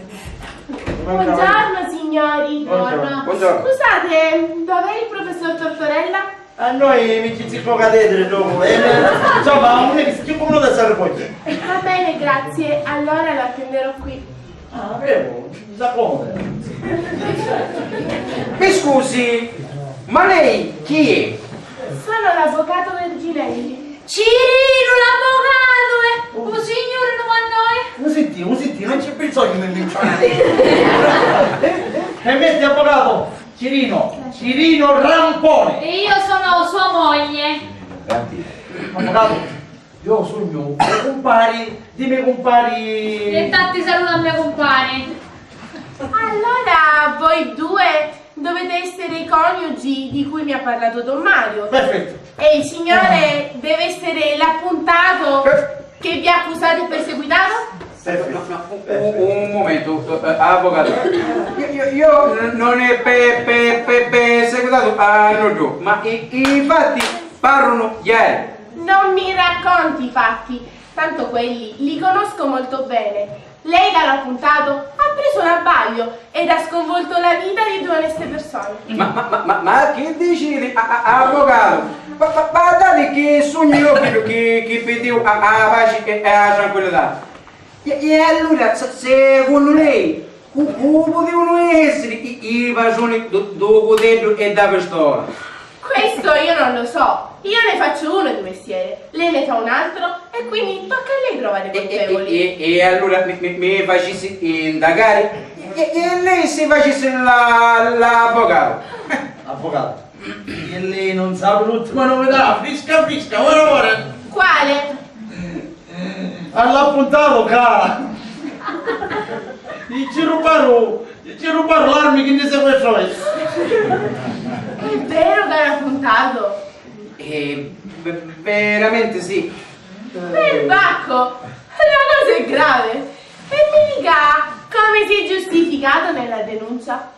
Buongiorno, signori. Buongiorno. Buongiorno. Scusate, dov'è il professor Tortorella? A noi mi ci si può cadere dopo, eh? Insomma, non è che si può da stare poi. Va bene, grazie. Allora lo attenderò qui. Ah, veru, sa comoda. Mi scusi, ma lei chi è? Sono l'avvocato Verginelli. Cirinu, l'avvocato! Eh, u signuri nu mannoi? Un sentì, un sentì, non c'è bisogno di menzionare. Permetti, avvocato? Cirino, Cirino Rampone. E io sono sua moglie. Avvocato, io sugnu u cumpari di me cumpari. E tanti saluti a me cumpari. Allora voi due dovete essere i coniugi di cui mi ha parlato Don Mario. Perfetto. E il signore deve essere l'appuntato che vi ha accusato e perseguitato? No, no, un, un, un momento, eh, avvocato. Io, io, io n-, non è pe-, pe-, pe-, perseguitato a nuddu, ma i, i fatti parlano chiari. Non mi racconti i fatti, tanto quelli li conosco molto bene. Lei, caro appuntato, ha preso un abbaglio ed ha sconvolto la vita di due oneste persone. Ma, ma, ma, ma, ma chi diciti, a, a, avvocato? Ma, ma, guardati chi sugnu io chiddu chi, chi piddìu a, a paci e, e a tranquillità. E, e allura, se, secunnu lei, cu, cu putìunu essiri i, i patruni du, du cuteddu e dâ pistola? Questo io non lo so. Io ne faccio uno di mestiere, lei ne fa un altro e quindi tocca a lei trovare i colpevoli. E, e, e, e allura mi, mi, mi facissi indagari? E, e lei si facissi la, l'avvocato? Avvocato, e lei non sa l'ultima novità, frisca frisca, ora ora. Quale? All'appuntato ca ci rubaru, ci rubaru l'armi chi ni sequestrò. È vero, caro appuntato? Eh, ve-, veramente sì. Perbacco! La cosa è grave! E mi dica, come si è giustificato nella denuncia?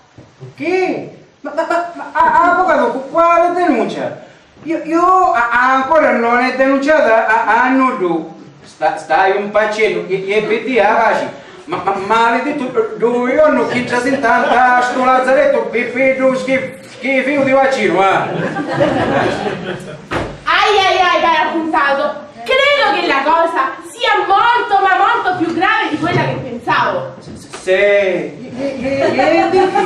Che? Ma, ma, ma, ma, a-, avvocato, cu-, quale denuncia? Io, io a-, ancora non è denunciata a, a nuddu. Sta-, staiu mpacennu e, e piddìa a paci. Ma, ma, maledettu ddu jornu chi trasintà nta stu lazzarettu pi, pi ddu schif-, schifiu di vaccinu, ah! Ai, ai, ai, caro appuntato, credo che la cosa sia molto, ma molto più grave di quella che pensavo. Se, e, e, e, e di chi?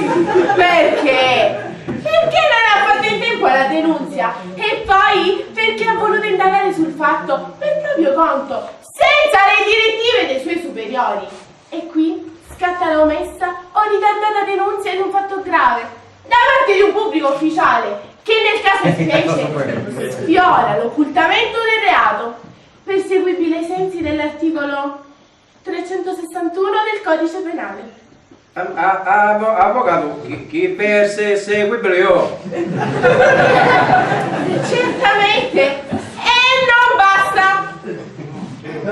Perché? Perché non ha fatto in tempo alla denunzia e poi perché ha voluto indagare sul fatto per proprio conto, senza le direttive dei suoi superiori. E qui scatta la omessa o ritardata denunzia di un fatto grave da parte di un pubblico ufficiale che nel caso di specie sfiora l'occultamento del reato, perseguibile ai sensi dell'articolo trecentosessantuno del codice penale. A, a, a, avvocato, chi, chi perseguibili io? Certamente, e non basta.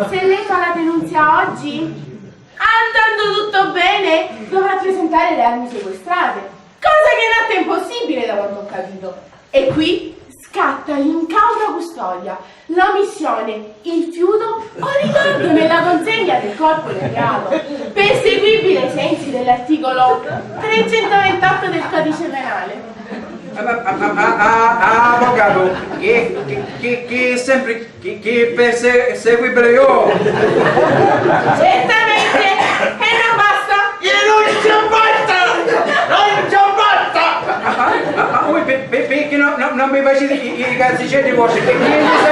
Se lei fa la denunzia oggi, andando tutto bene, dovrà presentare le armi sequestrate, cosa che in atto è impossibile da quanto ho capito. E qui scatta l'incauta custodia, l'omissione, il fiuto o ritardo nella consegna del corpo del reato, perseguibile ai sensi dell'articolo trecentoventotto del codice penale. Ma, ma, ma, ma, a, a, avvocato, chi, chi, chi, chi sempri chi, chi perseguibili io? Certamente, e non basta! E non ci basta! Non ci basta! Ma, ma, ma, ma voi pe-, pe-, perché no, no, non mi facete i, i cazzicelli vostri? Che niente, se,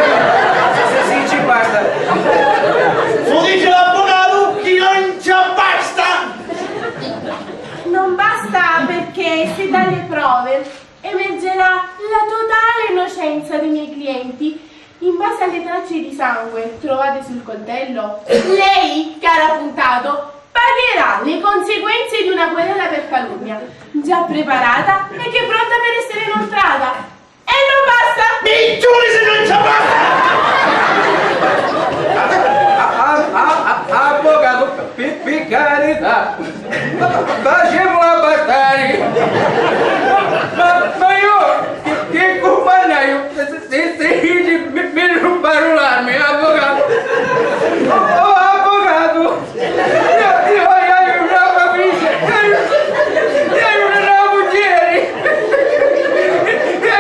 se, se, se ci basta. Lo dice l'avvocato che non ci basta! Non basta perché se dalle prove emergerà la totale innocenza dei miei clienti. In base alle tracce di sangue trovate sul coltello, lei, caro appuntato, pagherà le conseguenze di una querela per calunnia, già preparata e che è pronta per essere inoltrata. E non basta! Mi giuri se non ci basta! A, a, a, a, avvocato, pi, pi carità! Ma, ma, facemula bastari! Ma, ma io chi, chi cumpagnaio? Si, si, si, mi, mi rubaru l'armi, avvocato! Oh, oh, avvocato! Io, io, io haiu na famigghia! Io haiu, io haiu na mugghieri! Io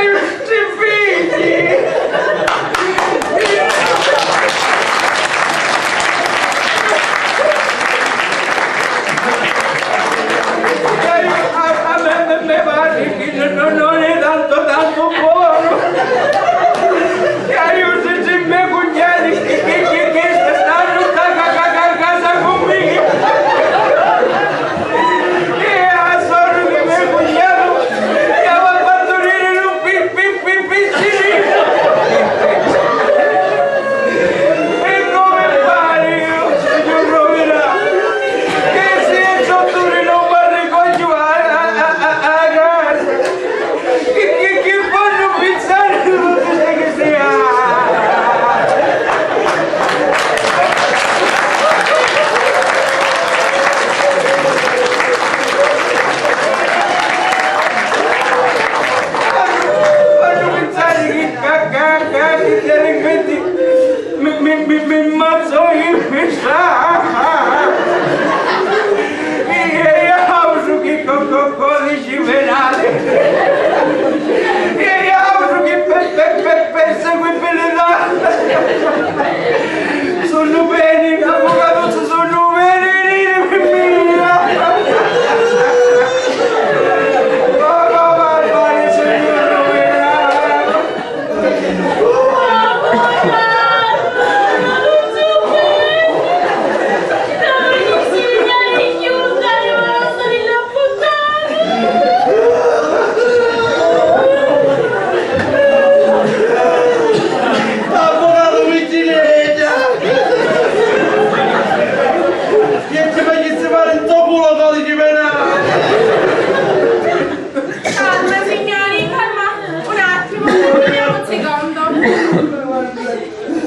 Un secondo. Mi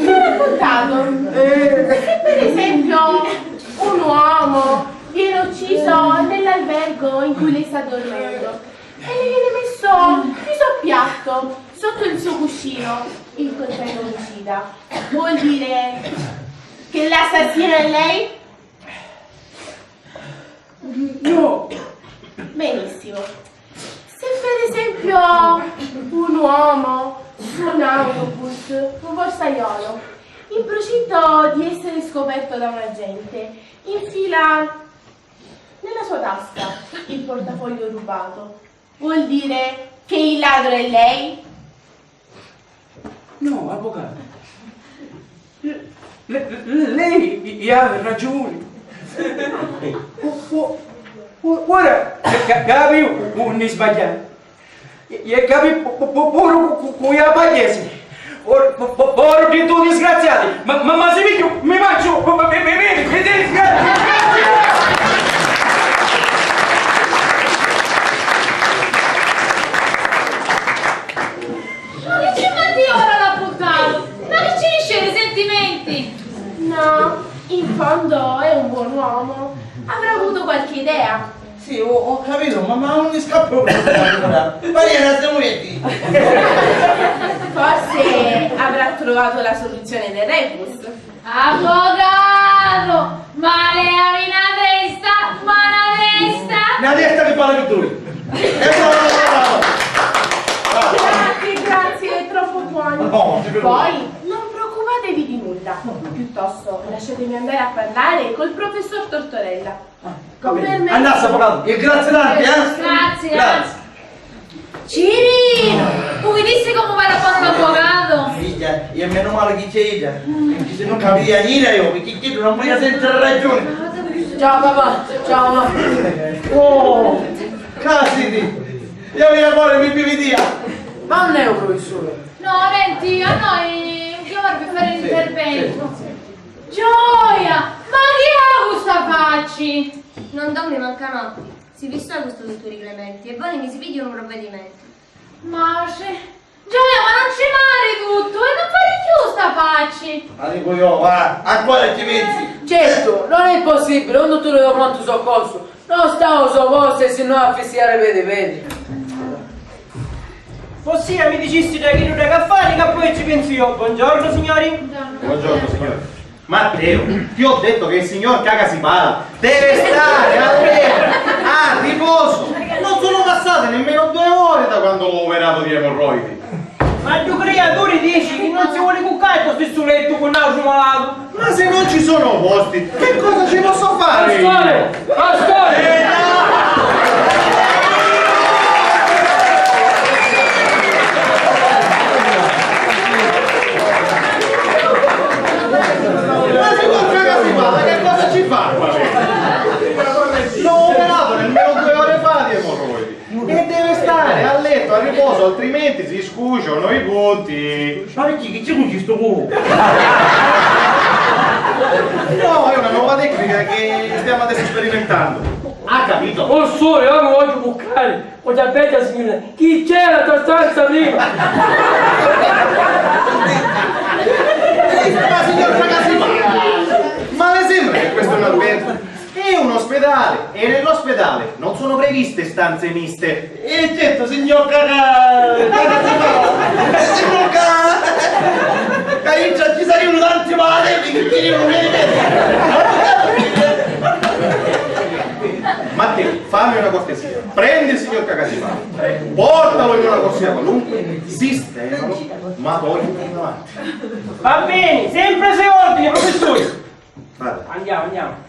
hanno raccontato che se per esempio un uomo viene ucciso nell'albergo in cui lei sta dormendo e le viene messo il suo piatto sotto il suo cuscino, il coltello omicida, vuol dire che l'assassino è lei? No. Benissimo. Se per esempio un uomo su un autobus, un borsaiolo, in procinto di essere scoperto da un agente, infila nella sua tasca il portafoglio rubato, vuol dire che il ladro è lei? No, avvocato. Le- le- lei ha ragiuni. Ora ca- capi unni sbagghiai. E capi puru cu ia paghjesimi. Ora di tu disgraziati, ma ma si pigghiu mi manciu mi mi mi mi disgraziati. Ma chi ci metti ora l'appuntato? Ma chi ci dice i sentimenti? No, in fondo è un buon uomo. Avrà avuto qualche idea. Sì, ho, ho capito, ma, ma non mi scappa un po'. Maria, la stiamo via. Forse avrà trovato la soluzione del rebus. Avvocato! Ma lei ha una testa, ma una testa! Una testa che parla più duri! E bravo, bravo, bravo! Grazie, grazie, è troppo buono. No, Poi non preoccupatevi di nulla. Piuttosto lasciatemi andare a parlare col professor Tortorella. Con permesso. Andassi, avvocato. E grazie tanti, eh? Grazie, grazie. Cirino, tu vedisti come va a fare un avvocato? Figlia, e meno male che c'è ella, perché se non capia niente io, perché chi non voglio sentire ragione. Ciao papà, ciao mamma. Oh, casiti, io mi amore mi pividia. Ma non è un professore. No, nenti, a noi chiamare per fare l'intervento. Gioia, ma chi ha questa facci? Non dormi manca notti. Si fissa cu stu dutturi Clementi e voli mi si pigghia un provvedimento. Ma ce, Gioia, ma non ci mari tuttu e non fari chiù sta facci! Ma dicu io, va, ancora ci pensi? Certo, non è possibile, un dutturi di pronto soccorso non sta ô so postu e si no a fissiari pedi pedi. Vossia mi dicisti da chi non da caffari che poi ci penso io. Buongiorno signori. Buongiorno signori. Matteo, ti ho detto che il signor Cagasipala deve stare a letto, a riposo. Non sono passate nemmeno due ore da quando l'ho operato di emorroidi. Ma due creature dici che non si vuole cuccare in sto stesso letto con un altro malato. Ma se non ci sono posti, che cosa ci posso fare io? Pastore! Pastore! Eh, no! Ma si può fare così, ma che cosa ci fa qua? L'ho operato nemmeno due ore fa di emorroidi. E deve stare a letto a riposo, altrimenti si scuciano i punti. Ma perché? Che c'è con sto culo? No, è una nuova tecnica che stiamo adesso sperimentando. Ha capito? Oh sole, io mi voglio cuccare. Oh, già bella signora, chi c'era sta stanza prima? Ma signor Fracasima, ma le sembra che questo è un albergo? È un ospedale e nell'ospedale non sono previste stanze miste. E certo, signor Caca... Caca... signor Caca... Caiccia, ci sarebbero tanti malati che non mi... Matteo, fammi una cortesia. Prendi il signor Cacasipà, portalo in una corsia qualunque, sistemalo, ma poi andiamo avanti. Va bene, sempre se ordini, professore. Vada. Andiamo, andiamo.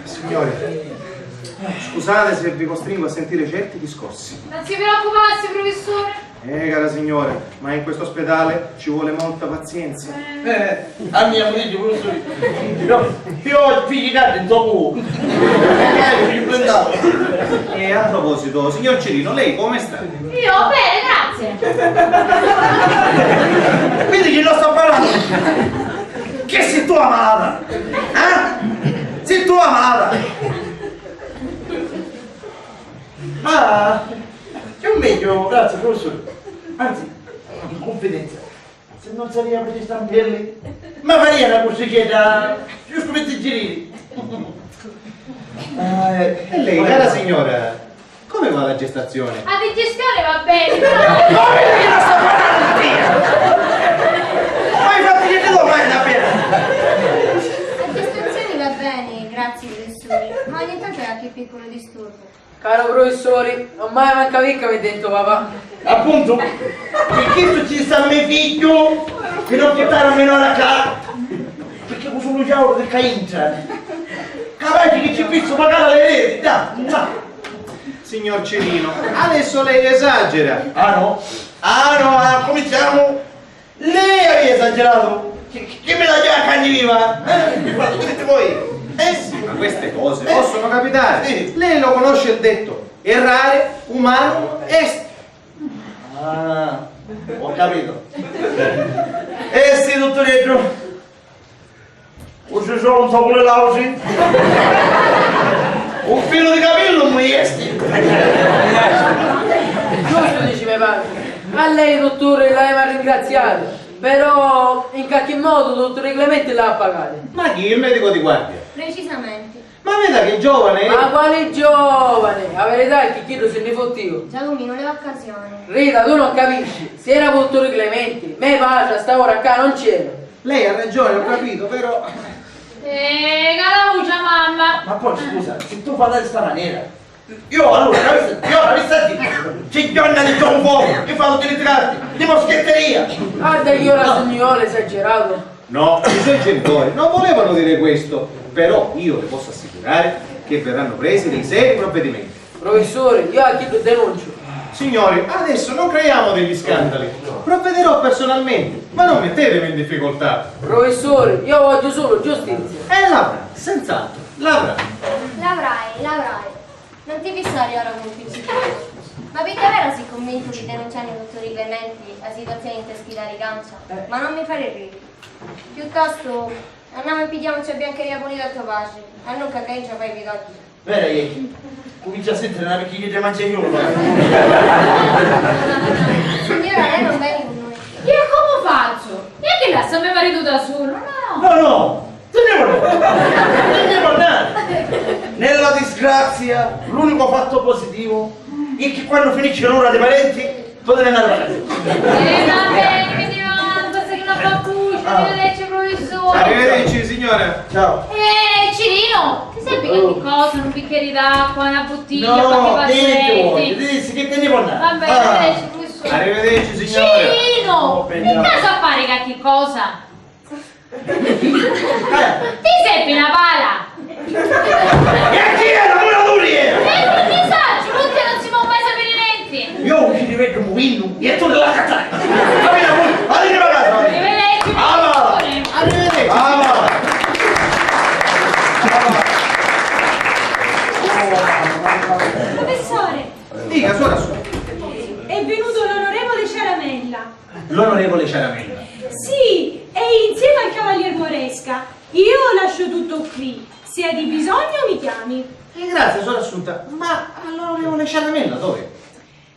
Signori, scusate se vi costringo a sentire certi discorsi. Non si preoccupassi, professore. Eh, cara signora, ma in questo ospedale ci vuole molta pazienza. Eh, a mia moglie pure su. No, io ho figlio in dopo. Eh, figlio blindati. E a proposito, signor Cirino, lei come sta? Io bene, grazie. Vedi che non sto parlando. Che sei tu ammalata? Eh? Zittu, va, malata! Ah, chiù megghiu, grazie, professore. Anzi, in cunfidenza, si nun sarìa pri sti stampelli, mi farìa na cussicedda, giustu pi diggiriri. Eh, e lei, cara signora, come va la gestazione? A digestione va bene, però... Ma vedi chi non sta parlando io? Ma infatti che ti do mai da bere? La gestazione va bene, grazie, professore, ma ogni tanto ha qualche piccolo disturbo. Caro professore, ormai manca picca mi dento papà. Appunto, pi chistu ci sta me figghiu, pi non purtari a minora ccà, picchì cu sulu ciauru di ccà intra. Capaci chi ci pizzu pagare le reti, dai, dai. Signor Cirino, adesso lei esagera. Ah no? Ah no, ah, cominciamo. Lei aveva esagerato? Chi, chi, chi mi la già canni viva? Eh? Che fate? Che dite voi? Eh sì. Ma queste cose possono capitare. Sì. Lei lo conosce il detto: errare umano est. Ah, ho capito. Eh sì, dottoreddu. Cussì sulu un sapuni l'ausi? Un filu di capillu un mi jesti! Giustu dici me patri. A lei, dutturi, l'avemu a ringraziari, però in qualchi modu dutturi Clementi l'ha a pagari. Ma chi, il medico di guardia? Precisamente. Ma veda che giovane è! Ma quali giovane! A verità è chi chiddu si nni futtiu. Giacomino, le occasioni. Rita, tu non capisci. Si era pi dutturi Clementi, me patri a sta ora ccà non c'era. Lei ha ragione, ho capito, però... Eh, calavucia, mamma! Ma poi, scusa, si tu parli di sta manera, io allora, capisci? Io capisci a dire, c'è donna di John Paul che fa tutti i ritratti di moschetteria! Guarda che io la signora esagerato. No, i suoi genitori non volevano dire questo, però io le posso assicurare che verranno presi dei seri provvedimenti. Professore, io a chiddu denunciu. Signori, adesso non creiamo degli scandali. Provvederò personalmente, ma non mettetemi in difficoltà. Professore, io vogghiu sulu giustizia. E l'avrà, senz'altro, l'avrà. L'avrai, l'avrai. Non ti fissare ora con un pizzicheddu. Ma pi davera si convintu chi denunciannu i dutturi Clementi la situazioni nta schidari cancia? Eh. Ma non mi fari riri. Piuttostu, annamu e pigghiamuci a biancheria pulita a to patri, a nun ca ca intra fai i vicogghi. Vera, iè. Cumincia a sentiri na picchigghia di manciagnolu. Signora, lei non veni cu nui. E comu fazzu? E chi lassu a me maritu da sulu? No! No, no! Ti devo andare! Ti devo andare! Nella disgrazia, l'unico fatto positivo è che quando finisce l'ora dei parenti, potete andare a casa. Eh, va bene, mi ne vado, basta che non fa cuccia, arrivederci, professore. Arrivederci, signora. Ciao. Eh, Cirino, ti serve qualche cosa? Un bicchiere d'acqua, una bottiglia, qualche... No, niente, voglio, ti dissi che te ne puoi andare. Va bene, arrivederci, professore. Arrivederci, signora. Cirino, in casa appare qualche cosa? Eh. Ti serve una pala? E a chi era? Pure a lui era! Eh, non ne saccio, tutti non si può mai sapere niente. Io non ci rivedo un muvinno e tu te la cazzavi. Capito? Allora, arrivederci. Ah, va. Arrivederci. Ah, va. Professore! Dica, suora sua. È venuto l'onorevole Ciaramella. L'onorevole Ciaramella. Sì, è insieme al cavalier Moresca. Io lascio tutto qui. Se hai bisogno, mi chiami. Ringrazio, suor Assunta, ma l'onorevole Ciaramella dov'è?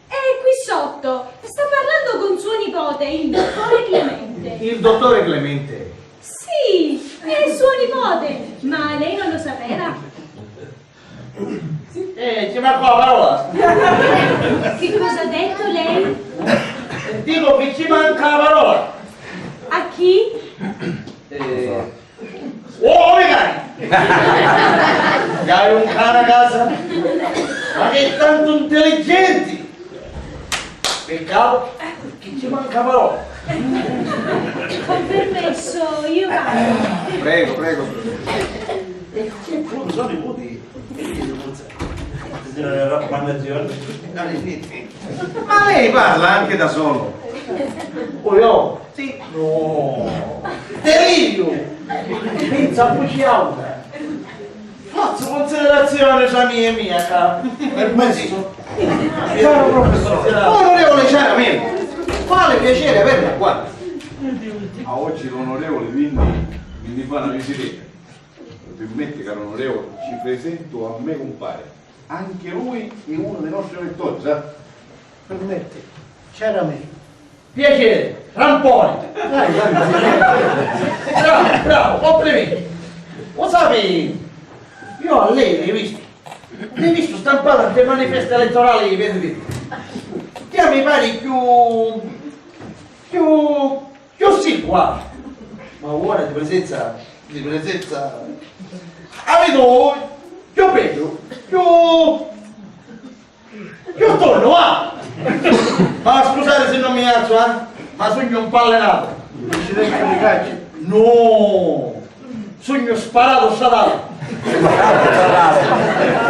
È qui sotto. Sta parlando con suo nipote, il dottore Clemente. Il dottore Clemente? Sì, è suo nipote, ma lei non lo sapeva? Eh, ci manca la parola. Che cosa ha detto lei? Dico che ci manca la parola. A chi? Eh. Oh, come cani! C'hai un cane a casa? Ma che tanto intelligenti! Peccato che ci manca parola. Con permesso, io vado. Prego, prego, professore. E c'è pure sono i voti. Raccomandazioni. Ma lei parla anche da solo. Oh, io? Sì. No. Delirio! Pensa a voce alta. Fazzu cunsidirazioni tra mia e mia, ca permesso? Caro professore. Onorevole Ciaramella, quale piacere averla qua. Ma oggi l'onorevole, quindi, mi fa una visitetta. Pirmetti, caru onorevoli, ci presentu a me cumpari. Anche lui è uno dei nostri elettori, sa? Permetti, c'era me. Piaceri, ramponi. Dai, dai, dai. Bravu, bravu, complimenti. Lu sapi, iu a lei l'haiu vistu, l'haiu vistu stampatu nta i manifesti elettorali di Pietru Pietru. Chi mi pari chiù, chiù, chiù sicua. Ma ora di presenza, di presenza, a vidu chiù beddu, chiù Chiù tonnu, va! Ma scusati si non mi alzu, eh? Ma sugnu un pallinatu. Incidenti di caccia? No! Sugnu sparatu stradali.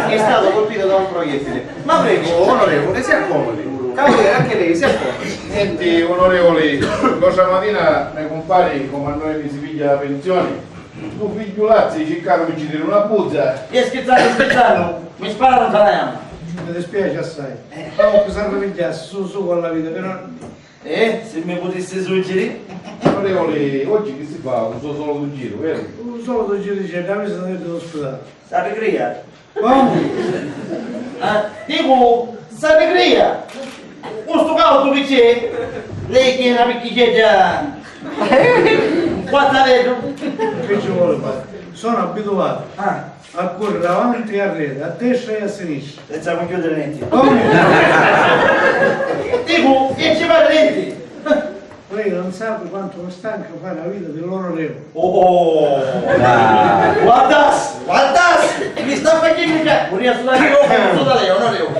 È stato colpito da un proiettile. Ma prego, onorevole, si accomodi. Cavaliere, anche lei, si accomodi. Nenti, onorevoli, l'autra matina me cumpari, comu a noi mi si pigghia la pensioni, du figghiulazzi circaru di uccidiri una buzza. È schizzannu, schizzannu, mi spararu nta la jamma. Mi dispiaci assai. Eh. Comunque s'arripigghiassi su, su con la vita, però. Eh, si mi putissi suggiri? Onorevoli, oggi chi si fa? Un so solo giru, veru? Un solo giru, dice, da mesa di l'ospedale. S'arricria. Comu? Ah, dicu, s'arricria! Cu stu cautu chi c'è? Lei chi è na picchicedda quattareddu? Chi ci voli fari? Sono abituato a correre avanti e arretra, a destra e a sinistra. Senza cunchiudiri nenti. Comu? Dicu, e ci pari nenti? Lei non sape quanto mi stanca fare la vita dell'onorevole. Oh! Guardas! Guardas! Mi sta facennu già! Vurria sudari io, sudari io, non io.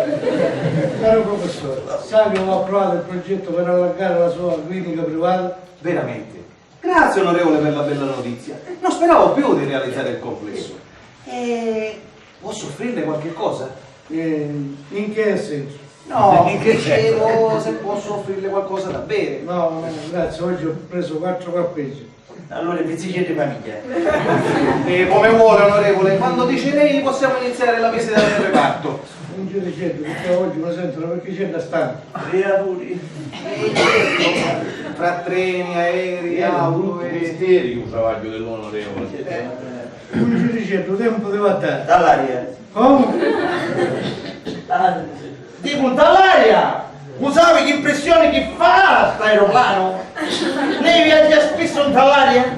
Caro professore, sa che ho approvato il progetto per allargare la sua clinica privata? Veramente? Grazie, onorevole, per la bella notizia. Non speravo più di realizzare il complesso. E posso offrirle qualche cosa? Eh, in che senso? No, in che senso? Dicevo, se posso offrirle qualcosa da bere. No, no, grazie, oggi ho preso quattro cappelli. Allora, i pizzicheddi di famiglia. E come vuole, onorevole, quando dice lei possiamo iniziare la visita del reparto. Un giriceddu, perché oggi mi sento una vecchicedda stanca. Creaturi. Tra treni, aerei, auto e... È un brutto mistero il travaglio dell'onorevole. Un giriceddu, tempo di guardare. Dall'aria. Comu? Ah, dicu, nta l'aria! Lu sapi chi mprissioni chi fa st'aeroplanu? Lei viaggia spissu nta l'aria?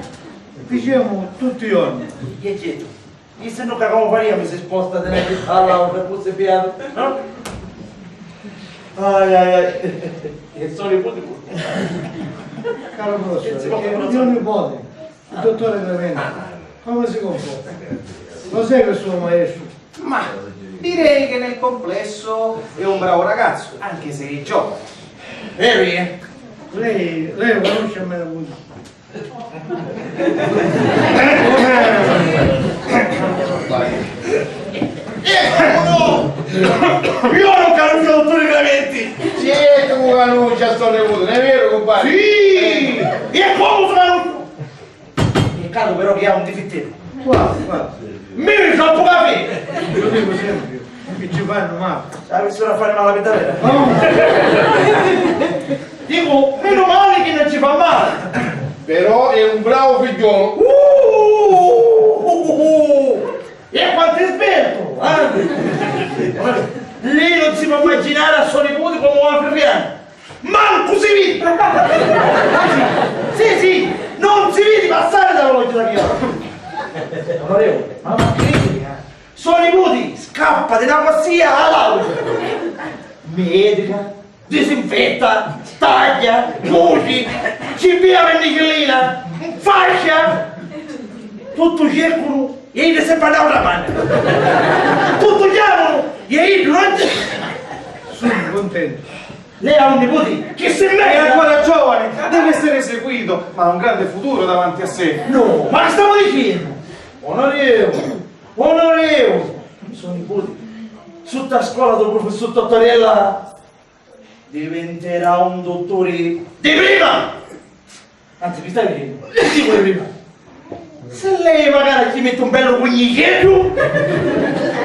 Dicemu tutti i jorni. Chi è certu? Chi si nnucca comu faria mi si sposta di na città a l'autra cu si fiatu, no? Ai ai ai. E so niputi puru. Caro professore, è mio nipote, il dottore Clementi. Come si comporta? Lo sai che è suo maestro? Ma direi che nel complesso è un bravo ragazzo, anche se è giovane. Harry, eh? Lei, lei lo conosce a memoria? Io non conosco il dottore Clementi! Certo che conosci a so nipote, non è vero, compare? Sì! E come si conosce? Peccato però che ha un difetto. Guarda, guarda. Mi mi fa poca fede. Lo dico sempre, che ci fanno male. Avessero a fare male la vita vera. No. Dico, meno male che non ci fa male. Però è un bravo figliolo. Uh, uh, uh, uh. E quanto è svelto, eh? Lei non si può immaginare a suo nipote come un africano. Mancu si vidi! Sì, sì, non si vidi passare da l'occhio da via! Onorevole, ma, ma cridi, eh? So niputi scappa di na qualsiasi a l'autra! Medica, disinfetta, taglia, cuci, ci pigghia la penicillina, fascia! Tuttu cercunu e iddu è sempre a n'autra banda! Tuttu chiamunu e iddu non c'è! Sono contento. Lei ha un nipote che si merita! È ancora giovane, deve essere seguito, ma ha un grande futuro davanti a sé. No, ma che stiamo dicendo? Onorevole, onorevole, so nipote, sutta a scola dal professor Tottarella, diventerà un dottore di prima! Anzi, mi stai dicendo? Ti dico di prima. Se lei magari ci mette un bello cugniceddu,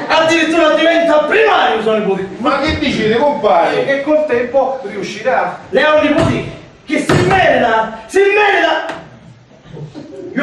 addirittura diventa primario, so nipote. Ma che dicete, compare? E col tempo riuscirà. Lei ha un nipote che si merita, si merita! Io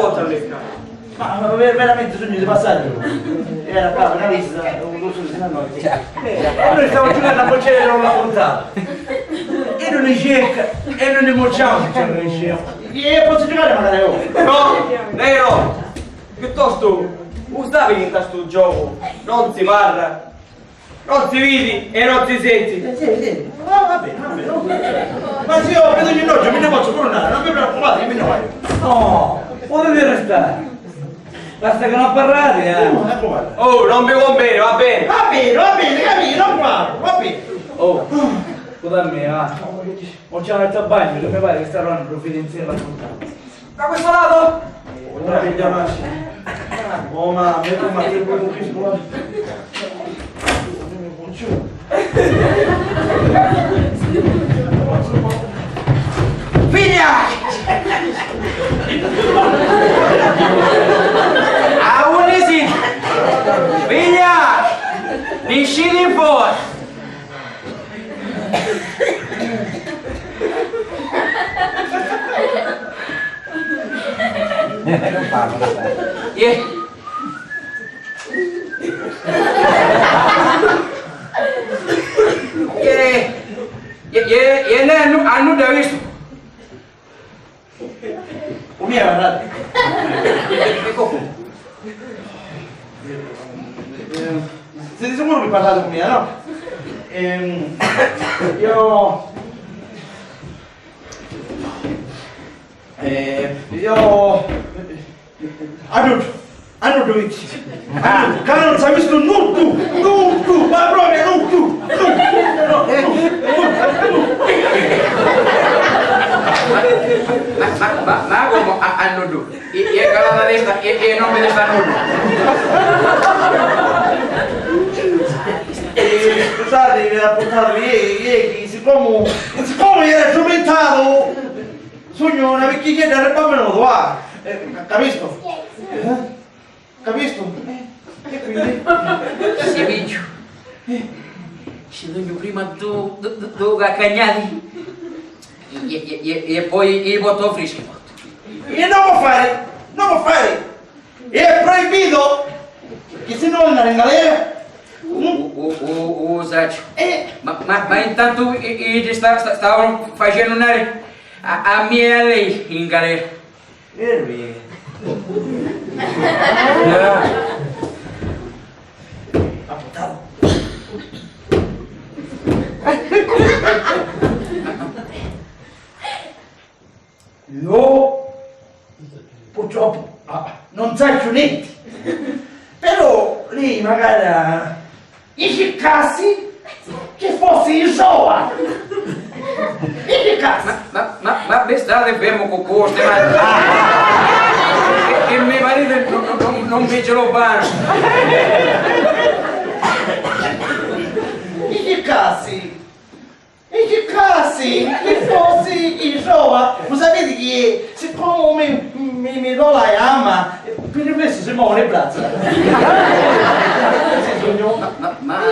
vota a lecca. Ma, ma ver-, veramente sugnu di passaggio. Era qua, una visita, un corso di sinannotti. Eh, e noi stiamo giocando a bocciare, non la contava. E non li cerca, e non li mocciamo, e posso giocare magari io? No, lei no. Piuttosto, u sapi chi nta stu giocu non si parra, non si vidi e non si senti. Eh, sì, sì. Va, va bene, va bene, va bene. Ma se io ho bisogno di noggio, mi ne posso pure andare, non vi preoccupate, io mi ne vado. No, potete restare. Basta che non parlate, eh. No, ecco, guarda. Oh, non mi conviene, va bene. Va bene, va bene, capito, non parlo, va bene. Oh, scusami, ah. Mo ci metto a bagno, che mi pare che sta parlando un fidenziello a puttana. Da questo lato? Oh, ma che chiamasci? Oh, ma mi, ma che vuoi con chi scuola? Figlia! A unni si? Figlia! Nisciti fora! Iè. Iè, iè, iè, iè, nè, a nu-, a nudda vistu. U mia, guardate. Ecco. Eh, siete sicuro che parlate con mia, no? Ehm, io, eh, io, Arnoldo, Arnoldo, vedi? Arnoldo, ca non s'ha visto nuddu, nuddu, ma proprio nuddu, nuddu, no, nuddu, nuddu. Ma, ma, ma, ma come a, a nuddu? E, e calata destra, e, e non vede sta nuddu. Eh, scusate, vi ha portato ieri, ieri, siccome, siccome era addormentato, sugnu na vicchighedda arribbamminutu, va. Eh, ca-, capistu? Eh? Capistu? Eh, e quindi? Si picciu. Eh. Si dugnu prima du-, du-, du-, du caccagnati. E, e, e, e poi i porto frischi, porto. E non può fare, non può fare. È proibito. Che se no andare in galera. U, u, u, u sacciu. Eh. Ma, ma, ma intantu i, i, i sta, sta, stavanu facennu andare a, a mia e a lei in galera. Fermi. Appuntato. Io purtroppo, ah, non sacciu nenti. Però lei magari, eh, i ciccassi chi fossi insomma. I ciccassi. Ma, ma, ma, ma vi state fermo con queste, ma che, che mio marito non, non, non, non mi ce lo fa. I ciccassi. E che cazzi? Che fossi chi trova? Lo sapete chi è? Siccome mi, mi, mi do la gamba, per il resto si muove le braccia. Sì, signor. Ma, ma, ma,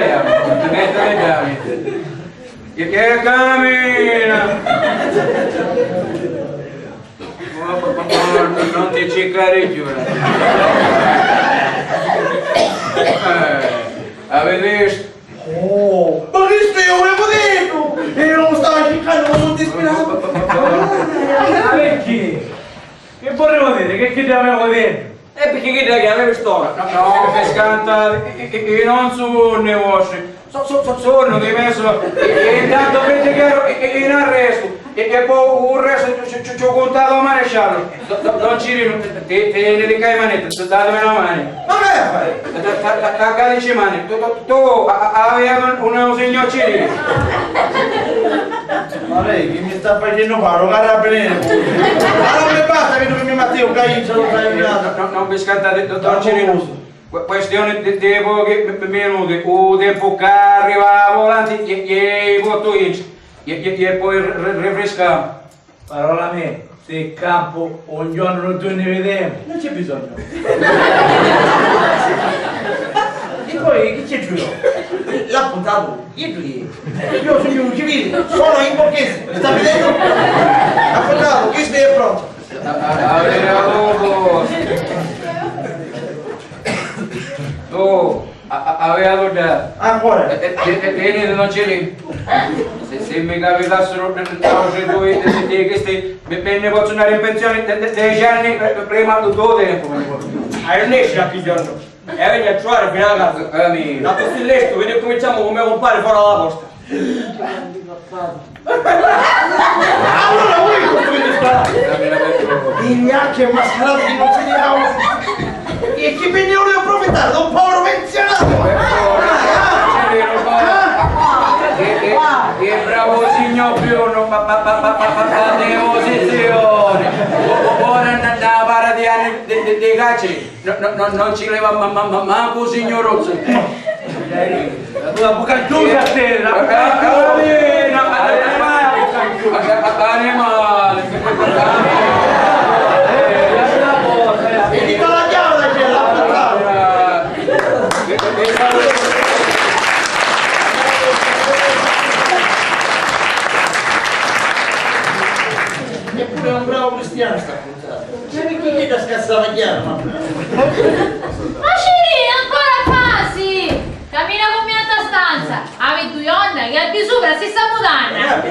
Vai, vai, vai, vai. Che, che camina! Ma, ma, ma, non ti ciccari giù. Eh, avete visto? Oh, ma chistu è un podetu! E non stava cercando un disperato. Ma perché? Che vorremmo dire? Che, che abbiamo detto? E picchì chi dda chiami pistola? No, no, Piscanta, i, i, i non sunnu i vostri, so, so, so, sunnu di me so, e, e intanto vedi chiaro, e, e, in arrestu, e, e poi un resto ci, ci, ci ho contato al maresciallo, do, do, don Cirino, ti, ti, ti dica i manetti, datemi una mano. Ma che fai? Taccateci i mani, tu, tu, tu, a, a, aveva un, un signor Cirino. Ma lei chi mi sta facendo fare? Un carabiniere? Ma non mi basta che tu mi metti un caiccio, non fai nada. No, no, non vi scantate, dottor Cirino. Que-, questione di, di pochi mi-, minuti, u tempo che arriva volanti, e, e, e poi ri-, ri-, rinfrescamo. Parola mia, se campo un giorno non tu ne vedemo. Non c'è bisogno. E poi chi c'è giuro? L'appuntato, io tu ieri. Io sono un civile, sono in borghese, mi sta vedendo? Appuntato, questo è pronto. Aveva avuto. Tu, a, a, aveva avuto. Ancora? E, e, e, e, e, non c'è lì. Se, se mi capitassero due di questi, mi, mi ne posso andare in pensione de, de, dieci anni prima del tuo tempo. Hai un esci a chi giorno? E veni a trovare fino alla casa. Capito. Ma così lesto, vedi, cominciamo con me compare fuori dalla posta. Allora voi costruite strada. Vigliacchi e mascherati di non si diavolo. E chi venne ora a approfittare da un povero pensionato? Che bravo signor Piuno, ma, ma, ma, ma, ma, ma, devo sessione. Ora nella para di anni di, di, di cacci. No, no, no, non ci leva ma, ma, ma, manco signor Rozzo. La tua bocca chiusa a te, la bocca chiusa. Animale. E ti fa la chiave, c'è la puttana. Eppure è un bravo cristiano sta puntata. C'è chi da scassare chiaro, ma. Ma Cirì, ancora quasi! Camina con me a sta stanza! Avi dui onna che a di sopra si sta mutanna!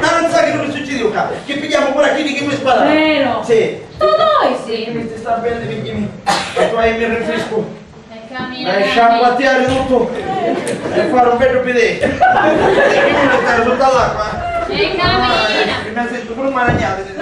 Ma non sai che cosa succede qua? Che pigliamo pure a chi che mi spara! Vero? Sì! Tu dove sei? Io mi sto bene perché mi. E poi mi rinfresco. E che Camina, eh, sciacquattiari tuttu e fari un beddu pidè. E chi mi mettari sutta l'acqua? E camina. Ah, mi sento pure maragnati.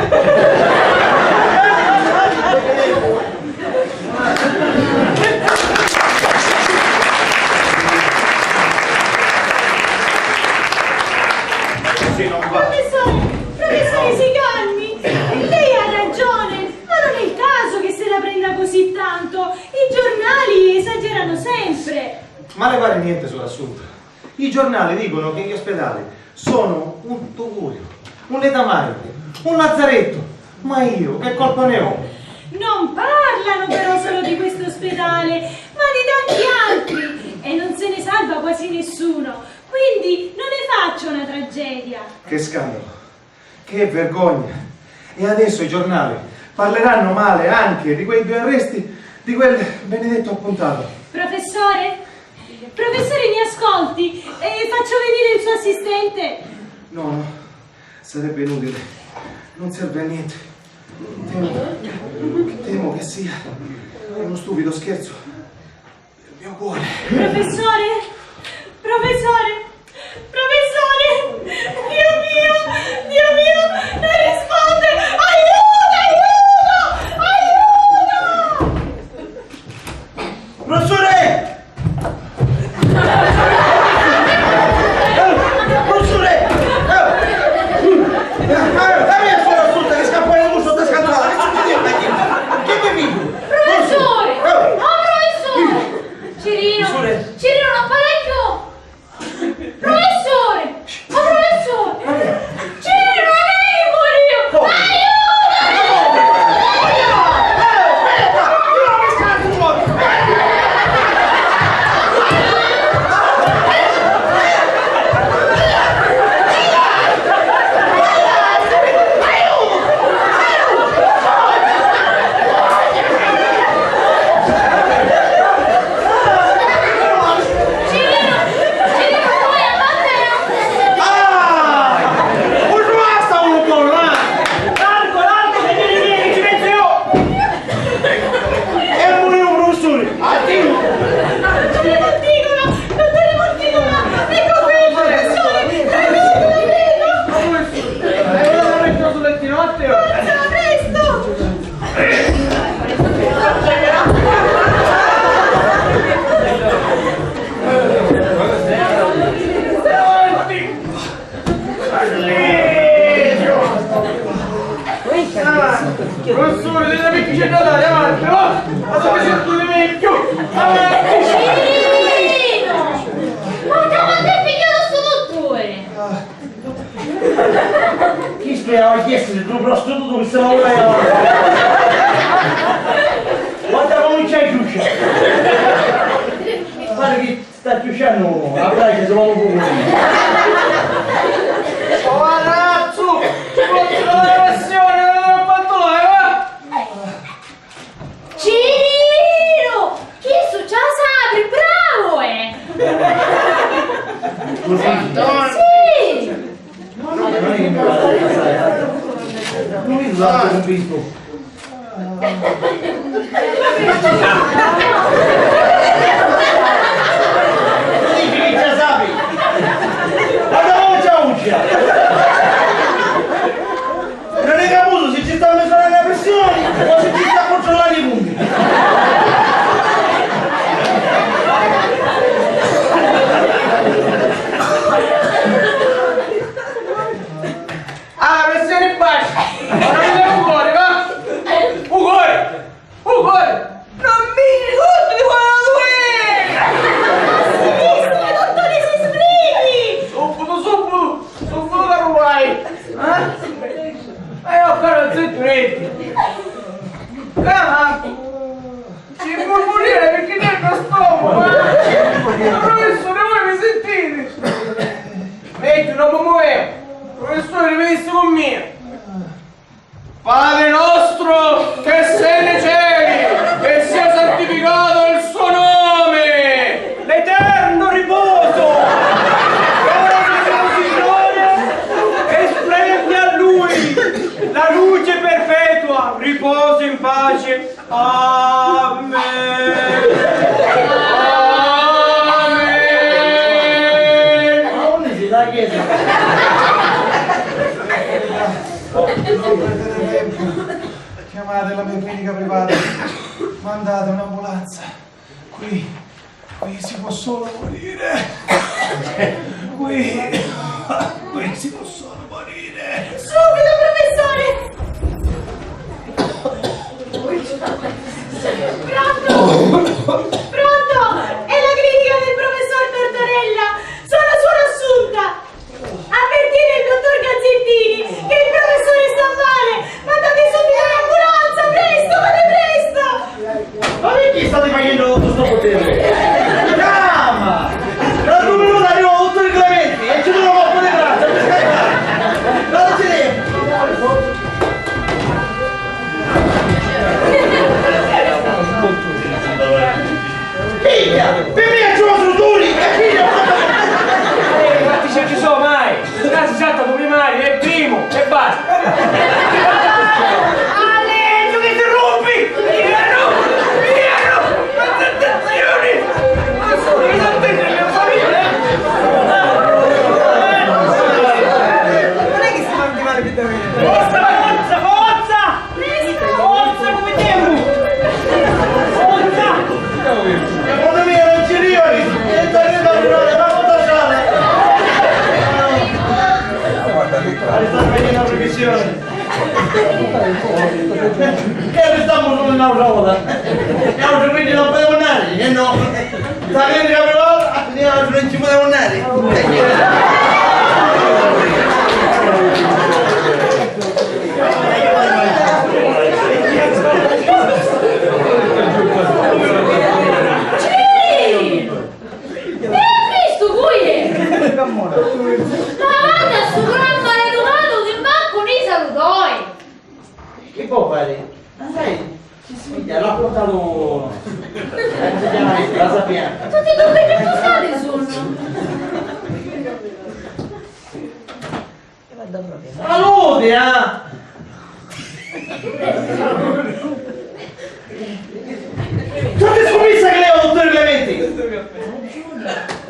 Sì, non va. Professore, professore, si calmi. Lei ha ragione, ma non è il caso che se la prenda così tanto. I giornali esagerano sempre. Ma le pare niente, suor Assunta? I giornali dicono che gli ospedali sono un tugurio, un letamarico, un lazzaretto. Ma io che colpa ne ho? Non parlano però solo di questo ospedale, ma di tanti altri, e non se ne salva quasi nessuno. Quindi non ne faccio una tragedia. Che scandalo! Che vergogna! E adesso i giornali parleranno male anche di quei due arresti di quel benedetto appuntato. Professore? Professore, mi ascolti? Eh, faccio venire il suo assistente? No, no, sarebbe inutile. Non serve a niente. Temo, temo che sia uno stupido scherzo. Il mio cuore. Professore? Professore? Professore? Dio mio! Dio mio! Non risponde! Aiuto! Aiuto! Aiuto! Professore! Professore! Eh, eh, dammi la sua assunta che scappa in uso da scantare! Che succede? Che mi dico? Professore! Oh, professore! Cirino! Professore! Cirino, non parla più! Professore! Ma professore! Cirino, non è che morì! Aiuto! Ah! Largo, largo, che vieni, vieni, ci penso io! E pure io, professore! Addio! Dottore Monticola! Dottore Monticola! Ecco qui il professore! Aiuto, aiuto! Ma professore, eh, ora metto sul lettino, attimo! Forza, presto! Professore, devi avvicinare avanti, va! Ma se mi sento di meglio! Avanti! Cirino! Ma che m'ha detto sto dottore? Chi sperava di essere tu prostituto che se la voleva? Guarda come c'è Giuscia! Pare che sta chiusciando a Praia, se va un po'. Poverazzo! Ci vuole la pressione, non l'ho fatto là, va! Cirino! Chi su c'ha sapri? Bravo, eh! Così? Sì! Non è che mi va a casare. Non mi va a un bispo. Dici chi già sapi? Ma da dove c'è Uccia? Non è caputo se ci sta a misurare la pressione o se ci sta a controllare i punti. Ah, la pressione è bassa! Ma non mi dai un cuore, va? Un cuore! Un cuore! Non mi ricordo di quale tu è! Sinistra, dottore, si sbrighi! Subito, subito! Subito da Dubai! Eh? Ma io ancora non sento niente! Caraco! Ci vuol morire perché dentro sto, eh? Professore, voi mi sentite? Meglio, non mi muovevo. Professore, venisse con me. Padre nostro che sei nei cieli, che sia santificato il suo nome. L'eterno riposo. E ora, Signore, e splende a lui la luce perpetua. Riposa in pace. Amen. Chiamate la mia clinica privata. Mandate un'ambulanza. Qui, qui si può solo morire. Qui, qui si può solo morire. Subito, professore! Pronto? Pronto? È la clinica del professor Tortorella! Sono Suor Assunta! Avvertite il dottor Gazzettini che il professore sta male! Mandate subito l'ambulanza! Presto, fate presto! Ma perché state facendo tutto sto potere? Calma! Tra due minuti arriva il dottore Clementi e ci dà una colpa di grazia, per carità! Guardate lì! Piglia! Per me ci sono duri! E piglia! Quanti ci sono mai? Casi salta tu primari, è primo, e basta. Allegro che ti rompi! Piano! Piano! Attenzione! Assolutamente nella famiglia! Non è che si fa anche male per davvero. Forza, forza, forza! Forza, come tempo! Forza! Secondo me non ci arrivano! Niente arriva a arrivare, ma non lasciare! Guarda che sta venendo una previsione! Che restiamo solo un'altra volta? E oggi quindi non podemos andare? E no! Sapete che avevo? Io non ci potevo andare! Sì! E a Cristu cu è? Ma guarda stu gran maleducatu chi mancu ni salutoi! Chi può fare? Ma sai, ci si vede, l'ha portato, come si chiama? La Sapienza. Tutti e due che portate sono? Salute, eh! Tutti scummissa che lei è un dottore Clementi!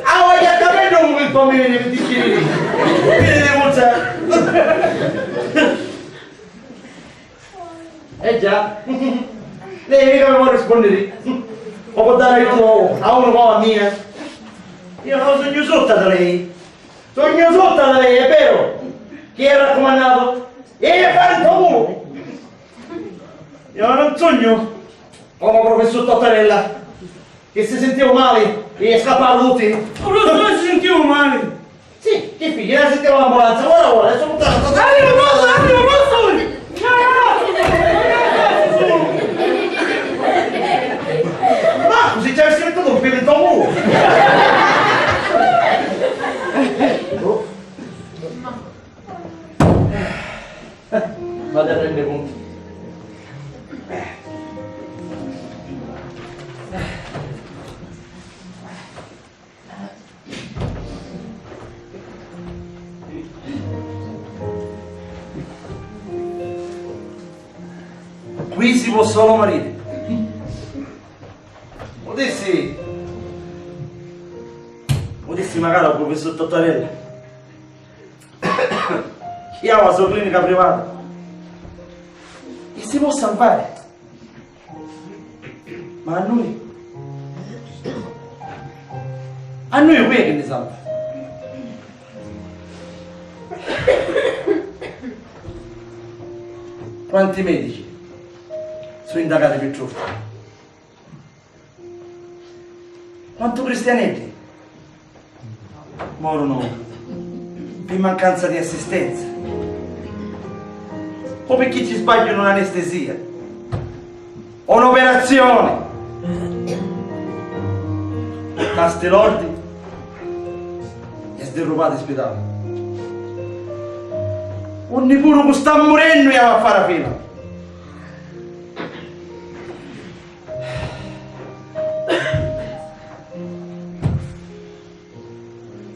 Ah, voglio a capello con il po' mi vede, mi dice, vedi le mozze. Eh già, lei mica mi può rispondere. O può dare aiuto a uno come a mia? Io non sogno sotto da lei. Sogno sotto da lei, è vero? Chi è raccomandato? E fantamulo! Io non sogno come professor Tottarella, che si sentiva male e è scappato tutti. Professore, si sentiva male? Sì, che figlia, la sentiva l'ambulanza, ora, ora, adesso puttana, sta... Arriva, posso, arriva, posso! Ma così ci avessi mettuto un pimentone. Vado a rendere conto. Qui si può solo morire. Lo dissi, lo dissi magari al professor Tottarella. Chi ha la sua clinica privata e si può salvare. Ma a noi? A noi qui è che ne salva? Quanti medici sono indagati per truffa? Quantu cristianeddi moruno pi mancanza di assistenza o picchì ci sbagghianu n'anestesia o n'operazioni? Tasti lordi e sdirrupati spitali. Unni puru cu sta murennu iava a fari a fila.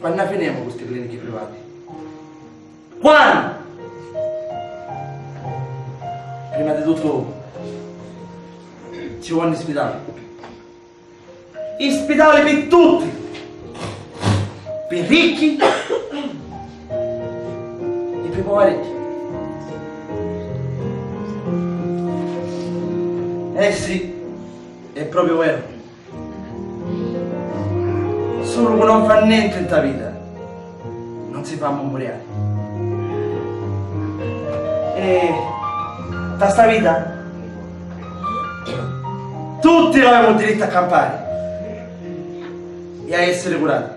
Quannu a finemu cu sti clinichi privati? Quannu? Prima di tuttu ci vonnu i spitali. I spitali pi tutti, pi ricchi e pi povaretti. Eh sì, è proprio vero. Sulu cu non fa nenti nta vita non si fa mummuriari. E nta sta vita tutti avemu dirittu a campari e a essiri curati.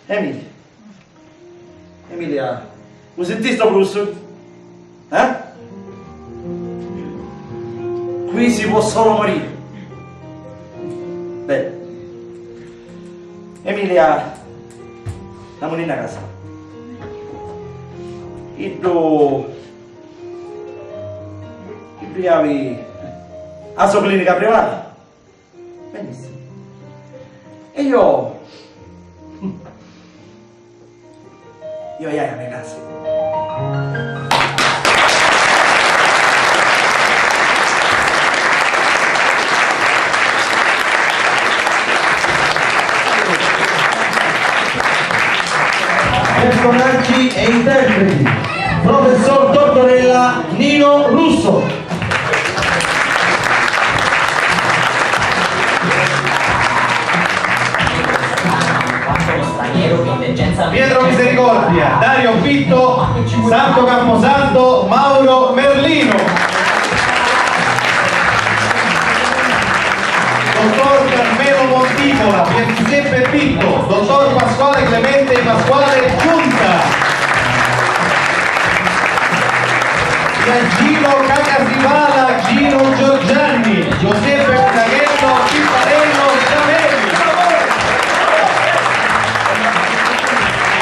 Emili, Emilia, u sintisti u prufissuri? Eh? Qui si può solo morire. Beh, Emilia, andamuni a casa. Iddu, iddu havi a so clinica privata. Benissimo. E io, io, io, io, io, io, io, Personaggi e interpreti, professor Tortorella, Nino Russo. Pietro Misericordia, Dario Pitto, Santo Camposanto, Mauro Merlino. Dottor Carmelo Monticola, Pier Giuseppe Pitto, dottor Pasquale Clemente, Pasquale Giunta. Biagino Cacasipala, Gino Giorgianni, Giuseppe Pitaghello, Pipparello, Savelli.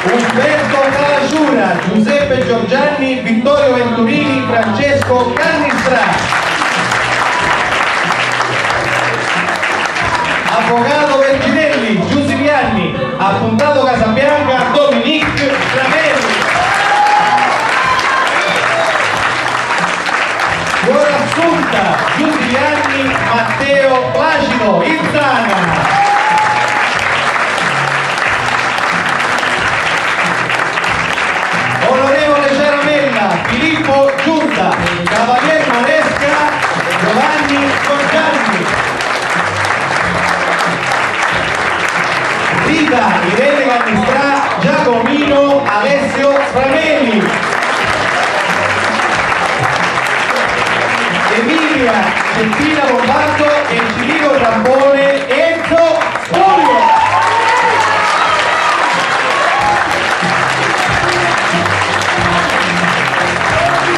Umberto Calaciura, Giuseppe Giorgianni, Vittorio Venturini, Francesco Cannistrà. Avvocato Verginelli, Giusi Vianni, appuntato Casabianca, Dominique Stravelli. Suor Assunta, Giusi Vianni, Matteo Placido, Izzana. Onorevole Ciaramella, Filippo Giunta, Cavalier Maresca, Giovanni Giorgianni. Rita Irene Cannistrà, Giacomino Alessio Framelli. Emilia Cettina Lombardo e Cirilo Trampone, Enzo Furio.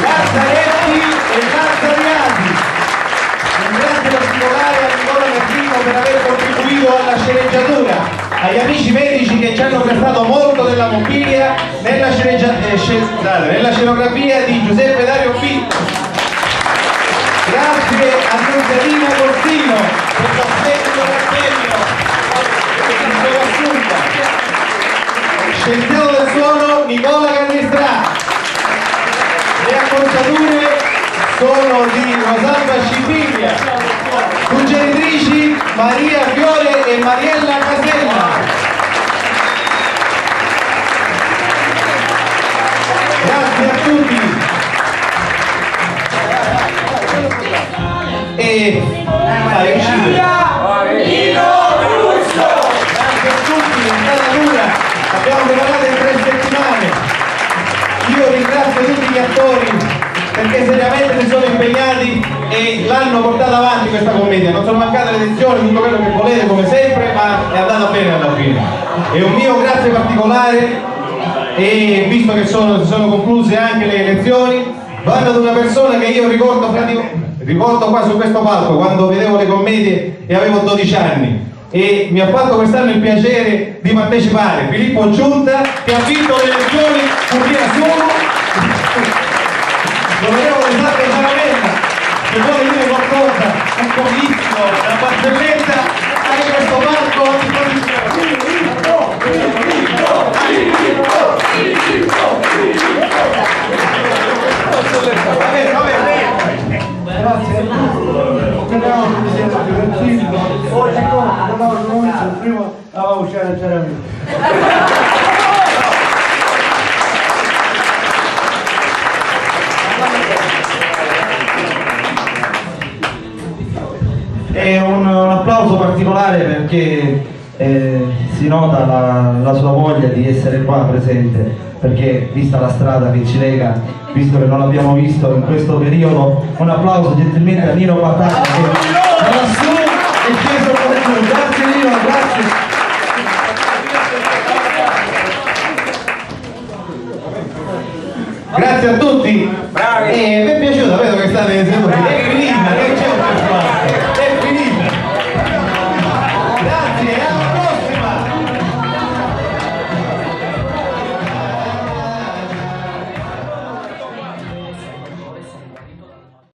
Lazzaretti e Lazzariati. Un grazie particolare a Nicola Merlino per aver contribuito alla sceneggiatura, agli amici medici che ci hanno prestato molto della mobilia nella sceneggia-, eh, sce-, scusate, nella scenografia di Giuseppe Dario P. Grazie a Nunziatina Corsino per lo splendido cappello di Assunta. Scienziato del suono Nicola Cannistrà. Le acconciature sono di Rosalba Scipiglia. Suggeritrici Maria Fiore e Mariella Casella. Grazie a tutti. E dai, uscite. Grazie a tutti, è stata dura. Abbiamo preparato in tre settimane. Io ringrazio tutti gli attori perché seriamente si sono impegnati e l'hanno portata avanti questa commedia. Non sono mancate le lezioni, tutto quello che volete, come sempre, ma è andata bene alla fine. E un mio grazie particolare, e visto che sono, si sono concluse anche le lezioni, vado ad una persona che io ricordo, fra di, ricordo qua su questo palco quando vedevo le commedie e avevo dodici anni. E mi ha fatto quest'anno il piacere di partecipare Filippo Giunta, che ha vinto le elezioni un dia solo. L'onorevole Sandro Ciaramella, che vuole dire qualcosa, un comizio, una barzelletta, hai questo palco a disposizione. Va bene, va bene. Grazie a tutti. Speriamo che sia divertito. Oggi no, però non so, prima la vaucia c'era mia. Un applauso particolare perché eh, si nota la, la sua voglia di essere qua presente, perché vista la strada che ci lega, visto che non l'abbiamo visto in questo periodo, un applauso gentilmente a Nino Battaglia che è lassù e ci